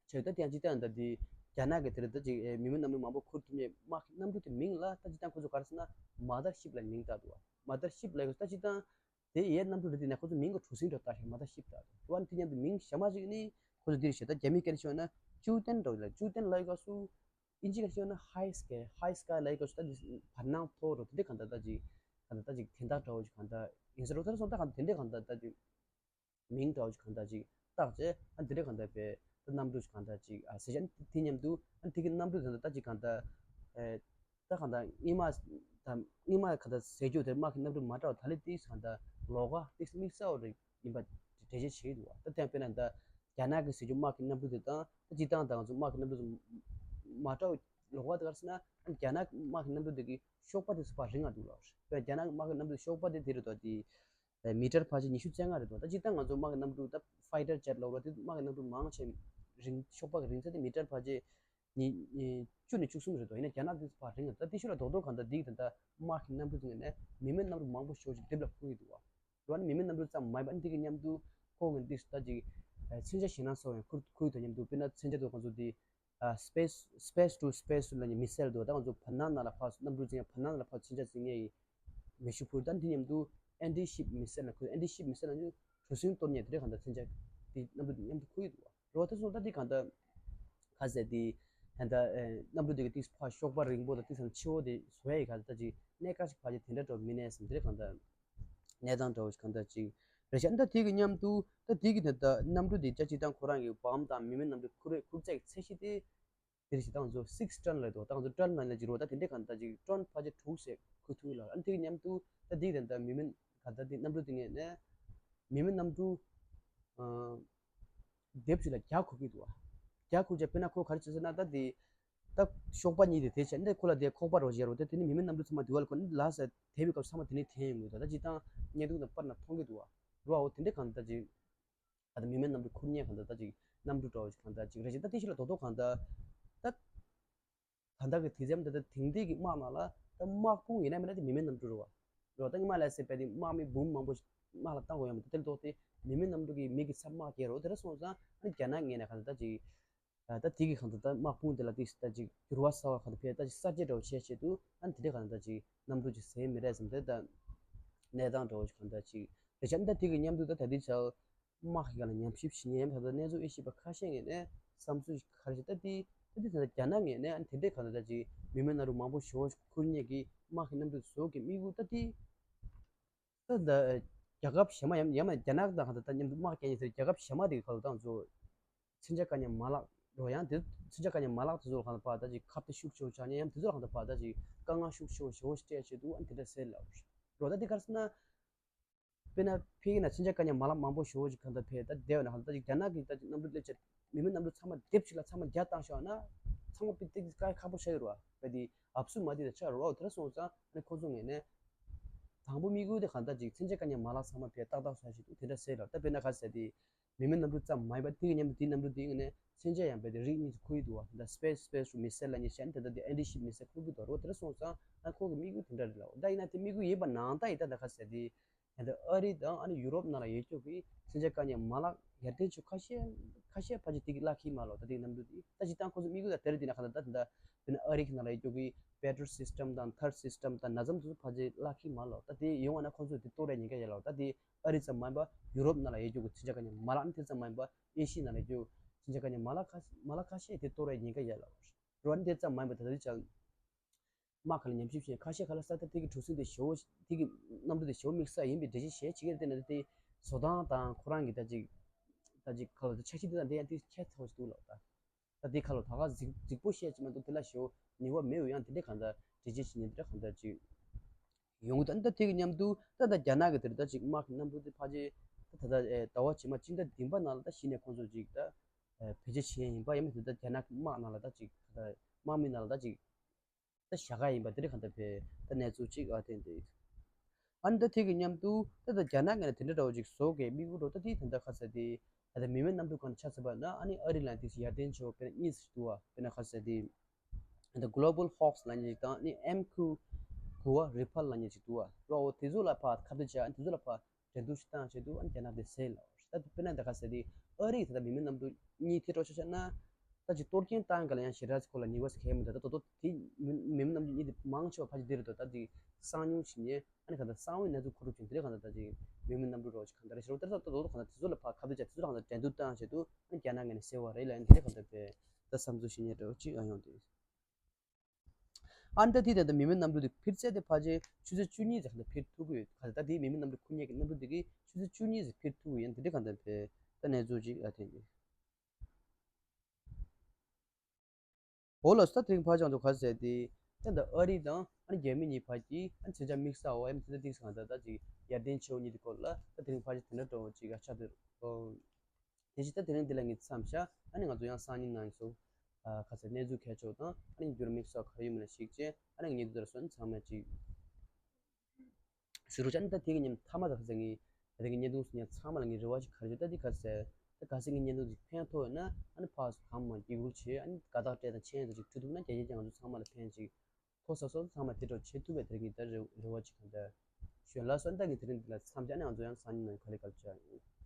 བྱས་ད་དེ་ཡང་སྤྱིར་བཏང་ད་དེ་རྒྱ་ནག་གི་དེ་རེད། ད་ཅིག་མི་མེད་གནམ་གྲུ་མང་པོ་ཁུར་ཐུབ་མཁན་དམག་གི་གནམ་གྲུ་དེ་མིང་ལ་ད་སྤྱིར་བཏང་ཁོ་ཚོ་ག་རེ་ཟེར་ན་མ་དར་ཤིབ་ལ་མིང་བཏགས་འདུག་བ། མ་དར་ཤིབ་ལ་ཡོད་ད་སྤྱིར་བཏང་དེ་ཡའི་གནམ་གྲུ་རེད། དེ་ནས་ཁོ་ཚོ་མིང་གི་གྲུ་གཟིངས་འདྲ་བཏགས་ཤིང་མ་དར་ཤིབ་བཏགས་འདུག་བ། དེ་མཉམ་དུ་མིང་གཞན་མ་ཞིག་ནི་ཁོ་ཚོ་འདིར་བཤད་ད་རྒྱ་མིའི་སྐད་ནས་ཤོད་ན་ཅུའུ་ཏན་འདྲ་བོ་ལ་ཅུའུ་ཏན་ལ་ཡོད་ག་སུ། ཨིན་ཇི་སྐད་ཤོད་ན་ཧའི་སི་ཀེ་ཧའི་སི་ཀེ་ལ་ཡོད་ག་སུ། ད་འདི་བར་སྣང་མཐོ་འགྲོ་དེ་འདྲ་གང་ལྟར་ད་ཅིག་གང་ལྟར་ད་ཅིག་དན་རྟགས་འདྲ་བོ་ཞིག་གང་ལྟར་ཡིན་ས་རེད། དེ་རེད་སོང་ད་གང་དེ་འདྲ་གང་ལྟར་ད་ཅིག་མིང་འདྲ་བོ་ཞིག་གང་ལྟར་ཅིག་བཏགས་བྱས་ཨ་འདི་འདྲ་གང་ལྟར་བས་ད་གནམ་གྲུ་ཞིག་གང་ལྟར་ཅིག་ཨ་ཟེར་བྱས་དེ་མཉམ་དུ་ཨ་དེ་གི་གནམ་གྲུ་གང་ལྟར་ད་ཅིག་གང་ལྟར་ཨེ་ད་གང་ལྟར་སྔོན་མ་ད་སྔོན་མ་གང་ལྟར་ཟེར་རྒྱུ་དེ་དམག་གི་གནམ་གྲུ་མ་འདྲ་བ་ད་ལས་ཏིག་གང་ལྟར་ལོགས་ཀ་ཏིག་དམིགས་བསལ་བ་རེད་ཡིན་པ་འགྲེལ་བཤད་བྱེད་ཀྱི་འདུག་བ། ད་དེ་ཡང་དཔེར་ན་ད་རྒྱ་ནག་གི་ཟེར་རྒྱུ་དམག་གི་གནམ་གྲུ་དེ་དང་ད་སྤྱིར་བཏང་ད་ང་ཚོ་དམག་གི་གནམ་གྲུ་ཚོ་མ་འདྲ་བ་ལོགས་ཀ་དེ་ག་རེ་ཟེར་ན་རྒྱ་ནག་དམག་གི་གནམ་གྲུ་དེ་གི་གཤོག་པ་དེ་ཚོ་ཕར་རིང་བ་འདུག་ལབ་རེད། དཔེར་ན་རྒྱ་ནག་དམག་གི་གནམ་གྲུ་གཤོག་པ་དེ་དེ་རེད་དོ་དེ། མི་ཊར་ཕལ་ཆེར་ཉི་ཤུ་རྩ་ལྔ་རེད་འདུག་ད་སྤྱིར་བཏང་ང་ཚོ་དམག་གི་གནམ་གྲུ་ད་ཕའི་ཊར་ཇེཊ་ལབ་ར་དེ་དམག་གི་གནམ་གྲུ་མང་ཆེ་རིང་གཤོག་པ་གི་རིང་ཚད་དེ་མི་ཊར་ཕལ་ཆེར་ཉི་ཉི་བཅུ་ནས་བཅུ་གསུམ་རེད་འདུག་ཡིན་ན་རྒྱ་ནག་དེ་ཕར་རིང་ད་དེ་ཤུ་ལ་རྡོག་རྡོག་གང་ལྟར་འདི་ད་ལྟ་དམག་གི་གནམ་གྲུ་དེ་ངོས་ནས་མི་མེད་གནམ་གྲུ་མང་པོ་ཞེ་པོ་ཅིག་རྡེབ་ལ་ཁུར་གྱི་འདུག་བ། རེད་བ། ནི་མི་མེད་གནམ་གྲུ་ཙམ་མ་ཡིན་པ་འདི་གི་མཉམ་དུ་ཁོ་གི་འདི་ད་ཅིག་མཚོན་ཆ་ཞེད་སྣང་ཚ་བོ་ཡང་ཁུར་ཁུར་གྱི་འདུག་མཉམ་དུ་དཔེར་ན་མཚོན་ཆ་དེ་ཁོང་ཚོ་དེ། ཨ། སྤེ་སི་སྤེ་སི་ཊུ་སྤེ་སི་ལབ་མཁན་མི་སེལ་འདུག་ད་ང་ཚོ་བར་སྣང་ནང་ལ་ཕར་གནམ་གྲུ་འཛིང་ཡ་བར་སྣང་ནང་ལ་ཕར་མཚོན་ཆ་འཛིང་ཡ་ཡི་མེ་ཤུགས་འཕུར། ད་འདི་མཉམ་དུ་ཨན་ཊི་ཤིབ་མི་སེལ་ལ་ཁོ་ཨན་ཊི་ཤིབ་མི་སེལ་ལབ་མཁན་གྲུ་གཟིངས་གཏོར་མཁན་དེ་འདྲ་གང་ལྟར་མཚོན་ཆ་ དེ་གནམ་གྲུ་དེ་མཉམ་དུ་འཁུར་གྱི་འདུག་བ། རོ་ད་སོང་ད་དེ་གང་ལྟར་ག་ཟེར་དེ་ད་ལྟ་ཨེ་གནམ་གྲུ་དེ་གི་ཏིག་ཕ་གཤོག་པ་རིང་པོ་དང་ཏིག་ཙམ་ཆེ་བོ་དེ་བཟོ་ཡ་ཡི་ག་ད་ཅིག་གནད་འགག་ཅིག་ཕ་ཅིག་དེ་འདྲ་འགྲོ་མི་གནས་སམ་དེ་རེད་གང་ལྟར། གནས་སྟངས་འདྲ་བོ་ཞིག་གང་ལྟར་ཅིག་རེད་ཤག་ད་དེ་གི་མཉམ་དུ་ད་དེ་གི་ད་ལྟ་གནམ་གྲུ་དེ་ཅག་ཅིག་དང་ཁོ་རང་གི་བམ་དང་མི་མེད་གནམ་གྲུ་ཁུར་ཁུར་ཚད་ཀྱི་ཚད་གཞི་དེ་དེ་རེད་ཤག་ད་ང་ཚོ་སིགས་ཊོན་ལབ་འདུག་ད་ང་ཚོ་ཊོན་ལབ་ན་ཅིག་རོ་ད་དེ་འདྲས་གང་ལྟར་ཅིག་ཊོན་ཕལ་ཆེར་དྲུག་ཙམ་ཁུར་ཐུབ་ལ། ཨ་ནི་དེ་གི་མཉམ་དུ་ད་དེ་གི་ད་ལྟ་མི་མེད་ག་ད་དེ་གནམ་གྲུ་དེ་ངས་ནས་མི་མེད་གནམ་གྲུ་ཨ་ལྡེབས་ཅིག་ལ་བརྒྱ་ཁུར་གི་འདུག་བ། བརྒྱ་ཁུར་ཅིག་དཔེར་ན་ཁོ་ག་རེ་བྱེད་ཟེར་ན་ད་དེ། ད་གཤོག་པ་གཉིས་དེ་དེ་བྱས་ནས་ཁོ་ལ་དེ་ཁོག་པ་རོ་བཞེས་རོ་དེ་དེ་ནི་མི་མེད་གནམ་གྲུ་ཚང་མ་དེ་བ་ལ་ཁོ་ནི་ལ་ས་དེ་བའི་སྐབས་ཚང་མ་དེ་ནི་འཐེན་ཡོང་གི་འདུག་ད་ཅིག་དང་བརྙན་ཐུང་དང་པར་ན་མཐོང་གི་འདུག་བ། རོ་ཨའོ་དེ་འདྲས་གང་ད་ཅིག་ད་ལྟ་མི་མེད་གནམ་གྲུ་ཁུར་མཁན་གང་ད་ད་ཅིག་གནམ་གྲུ་འདྲ་བོ་ཞིག་གང་ད་ཅིག་རེད་ཅིག་ད་དེ་ཞིག་ལ་དོ་དོ་གང་ད་ད་ད་ལྟ་གི་དེ་ཙམ་ད་ལྟ་དེང་དུས་ཀྱི་དམག་ནང་ལ་ད་དམག་དཔུང་ཡིན་ན་མིན་ན་དེ་མི་མེད་གནམ་གྲུ་རེད་བ། རོ་ད་ཉི་མ་ལ་སེ་པའི་དེ་དམག་མི་འབུམ་མང་པོ་ཞིག་དམག་ལ་བཏང་དགོས་ཡོད་མ་གཏོགས་དེ་ལ་ཐོག་དེ་མི་མེད་གནམ་གྲུ་གི་མི་གི་ཚབ་དམག་རྒྱལ་རོ་དེ་འདྲ་སོང་ཙང་ཨ་ནི་རྒྱ་ནག་ངོས་ནས་གང་ད་ད་ཅིག་ད་ལྟ་དེ་གི་གང་ལྟར་ད་དམག་དཔུང་དེ་ལ་ཏིག་ད་ཅིག་འགྱུར་བ་གསར་བ་གང་ལྟར་ཕེབས་ད་ཅིག་གསར་བརྗེ་འདྲ་བོ་བྱས་བྱས་འདུག་ཨ་ནི་དེ་འདྲས་གང་ལྟར་ད་ཅིག་གནམ་གྲུ་ཅིག་ཟེར་མི་རེད་བསམ་དེ་ད་གནས་སྟངས་འདྲ་བོ་ཞིག་གང་ལྟར་ཅིག་རེད་ཤག་ཨ་ནི་ད་དེ་གི་མཉམ་དུ་ད་ད་ལྟའི་ཆར་དམག་གི་སྒང་ལ་ཉམས་ཞིབ་བྱེད་མཁན་ད་ལྟ་གནས་ཚུལ་དབྱེ་ཞིབ་པ་ཁ་ཤས་ངོས་ནས་བསམ་ཚུལ་ཞིག་ག་རེ་ཞིག་ད་དེ་ད་དེ་ད་ལྟ་རྒྱ་ནག་ངོས་ནས་ཨ་ནི་དེ་འདྲས་གང་ལྟར་ད་ཅིག་མི་མེད་གནམ་གྲུ་མང་པོ་ཞེ་པོ་ཞིག་ཁུར་མཁན་གྱི་དམག་གི་གནམ་གྲུ་བཟོ་གི་དམིགས་ཡུལ་ད་དེ། ད་ད་རྒྱལ་ཁབ་གཞན་མ་ཡང་ཡང་ན་རྒྱ་ནག་དང་གང་ལྟར་ད་མཉམ་དུ་དམག་རྒྱག་མཁན་ཟེར་རྒྱལ་ཁབ་གཞན་མ་དེ་གི་ཁ་ལོ་ཏང་ཚོ་མཚོན་ཆ་བཀག་ཉར་མ་ལག་རོ་ཡང་དེ་མཚོན་ཆ་བཀག་ཉར་མ་ལག་དེ་ཚོ་ལ་གང་ལྟར་ཕར་ད་ཅིག་ཁ་གཏད་ཤུགས་ཆེ་བོ་བྱ་ཉེ་ཡང་དེ་ཚོ་ལ་གང་ལྟར་ཕར་ད་ཅིག་དཀའ་ངལ་ཤུགས་ཆེ་བོ་ཞེ་བོ་ཞིག་སྤྲད་བྱེད་འདུག་ཨ་ནི་དེ་འདྲ་ཟེར་ལ་རོ་ད་དེ་ག་རེ་ཟེར་ན། དཔེར་ན་ཕ་གི་ན་མཚོན་ཆ་བཀག་ཉར་མ་ལག་མང་པོ་ཞེ་བོ་ཞིག་གང་ལྟར་ཕར་ད་བསྡད་པ་ན་གང་ལྟར་ད་ཅིག་རྒྱ་ནག་གི་ད་ཅིག་གནམ་གྲུ་སླེབས་བྱས་མི་མེད་གནམ་གྲུ་ཚང་མ་སྡེབ་ཅིག་ལ་ཚང་མ་རྒྱ་བཏང་ཤོག་ན་ཚང་མ་པི་ཏིག་དཀའ་ཁག་པོ་ཆགས་ཀྱི་རེད་བ། དཔེ་དེ་ཨབ་སུ་མ་དེ་དང་ཆགས་རེད་བ། དེ་འདྲ་སོང་ཙང་ཨ་ནི་ཁོ་ཚོ་ངོས་ནས་དང་པོ་དམིགས་ཡུལ་དེ་གང་ལྟར་ཅིག་མཚོན་ཆ་བཀག་ཉར་མ་ལག་ཚང་མ་ཕར་ཏག་ཏག་བཟོ་བྱེད་འདུག་དེ་འདྲ་ཟེར་ལ། ད་དཔེར་ན་ག་ཟེར་དེ་མི་མེད་གནམ་གྲུ་ཙམ་མ་ཡིན་པ་དེ་གི་མཉམ་དུ་དེའི་གནམ་གྲུ་དེའི་ངོས་ནས་མཚོན་ཆ་ཡང་དཔེ་དེ་རིགས་གཉིས་སུ་ཁུར་གྱི་འདུག་བ། ད་སྤེ་སི་སྤེ་སི་མི་སེལ་ལབ་མཁན་བྱས་ནས་ད་ལྟ་དེ་ཨེན་ཊི་ཤིབ་མི་སེལ་ཁུར་གྱི་འདུག་རེད་བ། དེ་འདྲ་སོང་ཙང་ཨ་ཁོ་གི་དམིགས་ཡུལ་དེ་འདྲ་རེད་ལ། ད་ཡིན་ན་དེ་དམིགས་ཡུལ་ཡིན་པ་ནང་ལྟར་ཡིན་ད་ད་ག་ཟེར་དེ། ད་ལྟ་ཨ་རི་དང་ཨ་ནི་ཡུ་རོབ་ནང་ལ་ཡོད་རྒྱུ་གི་མཚོན་ཆ་བཀག་ཉར་མ་ལག་ཡར་ཐོན་ཆེ་ཁ་ཤས་ཁ་ཤས་ཕལ་ཆེར་དེ་གི་བརླག་གི་མ་ལོ། ད་དེ་གི་གནམ་གྲུ་དེ་ད་སྤྱིར་བཏང་ཁོ་ཚོ་དམིགས་ཡུལ་ད་དེ་རེད། དེ་ན་ག་ད་ད་ད་དཔེར་ན་ཨ་རི་གི་ནང་ལ་ཡོད་རྒྱུ་གི་བེ་ཊར་སིས་ཊམ་དང་ཐར་སིས་ཊམ་དང་ན་ཙམ་དེ་ཚོ་ཕལ་ཆེར་བརླག་གི་མ་ལོ། ད་དེ་ཡོང་བ་ན་ཁོ་ཚོ་དེ་གཏོར་ཡ་ཉེན་ཁ་ཡོད་ལོ། ད་དེ་ཨ་རི་ཙམ་མ་ཡིན་པ་ཡུ་རོབ་ནང་ལ་ཡོད་རྒྱུ་གི་མཚོན་ཆ་བཀག་ཉར་མ་ལག་ནི་དེ་ཙམ་མ་ཡིན་པ་ཨེ་ཤི་ཡ་ནང་ལ་ཡོད་རྒྱུ་མཚོན་ཆ་བཀག་ཉར་མ་ལག་ཁ་མ་ལག་ཁ་ཤས་དེ་གཏོར་ཡ་ཉེན་ཁ་ཡོད་ལོ། རོ་ནི་དེ་ཙམ་མ་ཡིན་པ་ད་ད་དེ་ཅང་། དམག་ཁ་ལ་ཉམས་ཞིབ་བྱས་ཁ་ཤས་ཁ་ལ་ས་ད་དེ་གི་གྲུ་གཟིངས་དེ་ཞེ་བོ་དེ་གི་གནམ་གྲུ་དེ་ཞེ་བོ་དམིགས་བསལ་ཡིན་པའི་འགྲེལ་བཤད་བྱས་བྱེད་ཀྱི་རེད། དེ་ན་དེ་བཟོ་སྟངས་དང་ཁོ་རང་གི་ད་ཅིག་ད་ཅིག་ཁ་ལ་ད་འཆར་གཞི་དེ་དང་དེ་ཡང་དེ་ཁྱད་མཚར་བོ་ཞིག་འདུག་ལབ་ད། ད་དེ་ཁ་ལ་ད་ག་རྫིག་རྫིག་པོ་བཤད་ཀྱི་མ་འདུག་དེ་ལ་ཞེ་བོ་ནུས་པ་མེད་འོ་ཡང་དེ་འདྲའི་གང་ལྟར་འགྲེལ་བཤད་བྱེད་ཉན་དེ་འདྲ་གང་ལྟར་ཅིག་ཡོང་གི་འདུག་ད་དེ་གི་མཉམ་དུ་ད་ད་རྒྱ་ནག་གི་དེ་རེད། ད་ཅིག་དམག་གི་གནམ་གྲུ་དེ་ཕལ་ཆེར་ད་ད་ད་ཟླ་བ་རྗེས་མ་སྤྱི་ཟླ་བདུན་པ་ནང་ལ་ད་གཞི་ནས་ཁོང་ཚོ་ཅིག་ད་བེད་སྤྱོད་བྱེད་ཡ་ཡིན་པ་ཡང་མིན་དེ་ད་རྒྱ་ནག་གི་དམག་ནང་ལ་ད་ཅིག་ད་དམག་མི་ནང་ལ་ད་ཅིག་ད་བཞག་ག་ཡིན་པ་དེ་རིགས་གང་ལྟར་བས་ད་གནས་ཚུལ་གཅིག་ཨ་བསྟན་ཏེ། ཨ་ནི་ད་དེ་གི་མཉམ་དུ་ད་ད་རྒྱ་ནག་ངོས་ནས་དེ་འདྲ་འདྲ་བོ་ཅིག་བཟོ་གི་དམིགས་ཡུལ་འདྲ་བོ་ད་དེ་ད་ད་ཁ་ཟེར་དེ་ད་ད་མི་མེད་གནམ་གྲུ་གང་ཆ་ཚ་བ་ན་ཨ་ནི་ཨ་རི་ལན་དེ་ཡར་ལྡན་ཆེ་བ་དཔེར་ན་གཉིས་སུ་འདུག་བ། དཔེར་ན་ཁ་ཟེར་དེ་ད་Global Hawks ལབ་མཁན་ཅིག་དང་ཨ་ནི་ཨེམ་ཁྱུ་དགུ་བ་Ripple ལབ་མཁན་ཅིག་འདུག་བ། ལོ་འོ་དེ་ཚོ་ལ་ཕར་ཁ་གཏད་བྱས་ཨ་ནི་དེ་ཚོ་ལ་ཕར་འགྲན་བསྡུར་ཞིག་བཏང་བྱས་འདུག་ཨ་ནི་རྒྱ་ནག་དེ་ཟེར་ལ། ད་དཔེར་ན་ད་ག་ཟེར་དེ་ཨ་རི་ད་ལྟ་མི་མེད་གནམ་གྲུ་གཉིས་དེ་འགྲོ་ཆོག་ཆ་ན་ད་ཅིག་གཏོར་སྐྱོན་བཏང་ག་ལ་ཡང་ཞེ་དྲག་ཅིག་ཁོ་ལ་ཉེས་པ་ཟེར་མཁན་མི་འདུག་ད་དོ་དོ་དེ་མི་མི་མེད་གནམ་གྲུ་གཉིས་དེ་མང་ཆེ་བ་ཕལ་ཆེར་དེ་རེད་དོ། ད་ཅིག་གསང་མྱུལ་བྱེད་ཉེ་ཨ་ནི་ག་ད་གསང་བའི་གནས་ཚུལ་ཁོ་རུ་བྱུང་དེ་རེད། ག་ད་ད་ཅིག་མི་མེད་གནམ་གྲུ་རོགས་ཅིག་ག་ད་རེད་ཤེས་རོགས་ད་ད་དོ་དོ་ག་ད་དེ་ཚོ་ལ་ཕར་ཁ་གཏད་བྱ་དེ་ཚོ་ལ་ག་ད་འགྲན་བསྡུར་བཏང་བྱེད་དུ་ཨ་ནི་རྒྱ་ནག་ངོས་ནས་ཟེར་བ་རེད་ལ་ཡང་དེ་རེད། ག་ད་དཔེ་ད་བསམ་ཚུལ་ཞིག་ཉེ་འདྲ་བོ་ཅིག་ཨ་ཡོང་དེ། ཨ་ནི་ད་དེ་ད་ལྟ་མི་མེད་གནམ་གྲུ་དེ་འཕུར་ཚད་དེ་ཕལ་ཆེར་ཆུ་ཚོད་བཅུ་གཉིས་ཙམ་ལ་འཕུར་ཐུབ་ཀྱི་ཡོད། ག་ད་དེ་མི་མེད་གནམ་གྲུ་ཁུར་མཁན་གྱི་གནམ་གྲུ་དེ་གིས་ཆུ་ཚོད་བཅུ་གཉིས་ཙམ་འཕུར་ཐུབ་ཀྱི་ཡོད། དེ་འདྲ་གང་ལྟར་བས་ད་གནས་ཚུལ་ཅིག་ཨ་ཐེན་གྱི། འོ་ལགས་སོ། ད་དེ་རིང་ཕར་ཅང་དུ་ག་ཟེར་དེ་ད་ལྟ་ཨ་རི་དང་ཨ་ནི་རྒྱ་མི་གཉིས་བར་གྱི་ཨ་ནི་མཚོན་ཆ་དམིགས་བསལ་བ་ཡང་མཚོན་ཆ་དམིགས་བསལ་གང་ལྟར་ད་ཅིག་ཡར་ལྡན་ཆེ་བོ་གཉིས་དེ་སྐོར་ལ་ད་དེ་རིང་ཕར་ཅིག་དེ་འདྲ་འདྲ་བོ་ཅིག་ཨ་ཆགས་འདུག་དེ་བཞིན་ད་དེ་རིང་འདི་ལ་ངས་མཚམས་བཞག་ཨ་ནི་ང་ཚོ་ཡང་སང་ཉིན་ནང་ཚོ་ཨ་ཁ་ཚ་གནས་ཚུལ་གལ་ཆེ་བ་དང་ཨ་ནི་འགྱུར་མིག་སོགས་ག་རེ་ཡོད་མེད་ལ་གཞིགས་བྱས་ཨ་ནི་ངས་འདི་ལྟར་སོན་ཚང་མས་ཅིག་ཞུ་རོགས་བྱ། ཨ་ནི་ད་དེ་གི་ཉིན་མཐའ་མ་ད་ཁ་ཚ་ངས་ད་དེ་གི་བརྙན་ཐུང་སུ་ཉན་ཚང་མ་ལ་ངས་རེ་བ་ཞིག་ག་རེ་ཞུ་ད་འདི་ཁ་ཚ་ད་ག་ཚ་ངའི་བརྙན་ཐུང་ཅིག་ཕན་ཐོགས་ཡོད་ན་ཨ་ནི་ཕར་གང་མང་བརྒྱུད་སྐུར་བྱས་ཨ་ནི་དགའ་རྟགས་སྤྲད་དང་མཆན་ཡང་ད་ཅིག་ཕུལ་ཐུབ་ན་རྒྱ་ཡན་ཀྱང་ང་ཚོ་ཚང་མ་ལ་ཕན་ཅིག་ཐོག་ས་སོགས་ཚང་མ་དེ་འདྲ་བྱེད་ཐུབ་པའི་དེ་རིང་གི་ད་རེ་རེ་བ་ཅིག་གང་འདྲ་ཞུ་ཡ་ལགས་སོ། ཨ་ནི་ད་ངས་དེ་རིང་འདི་ལ་མཚམས་བཞག་ནས་ང་ཚོ་ཡང་སང་ཉིན་ནང་ག་ལེ་ག་ལེ་བྱ་ཡིན།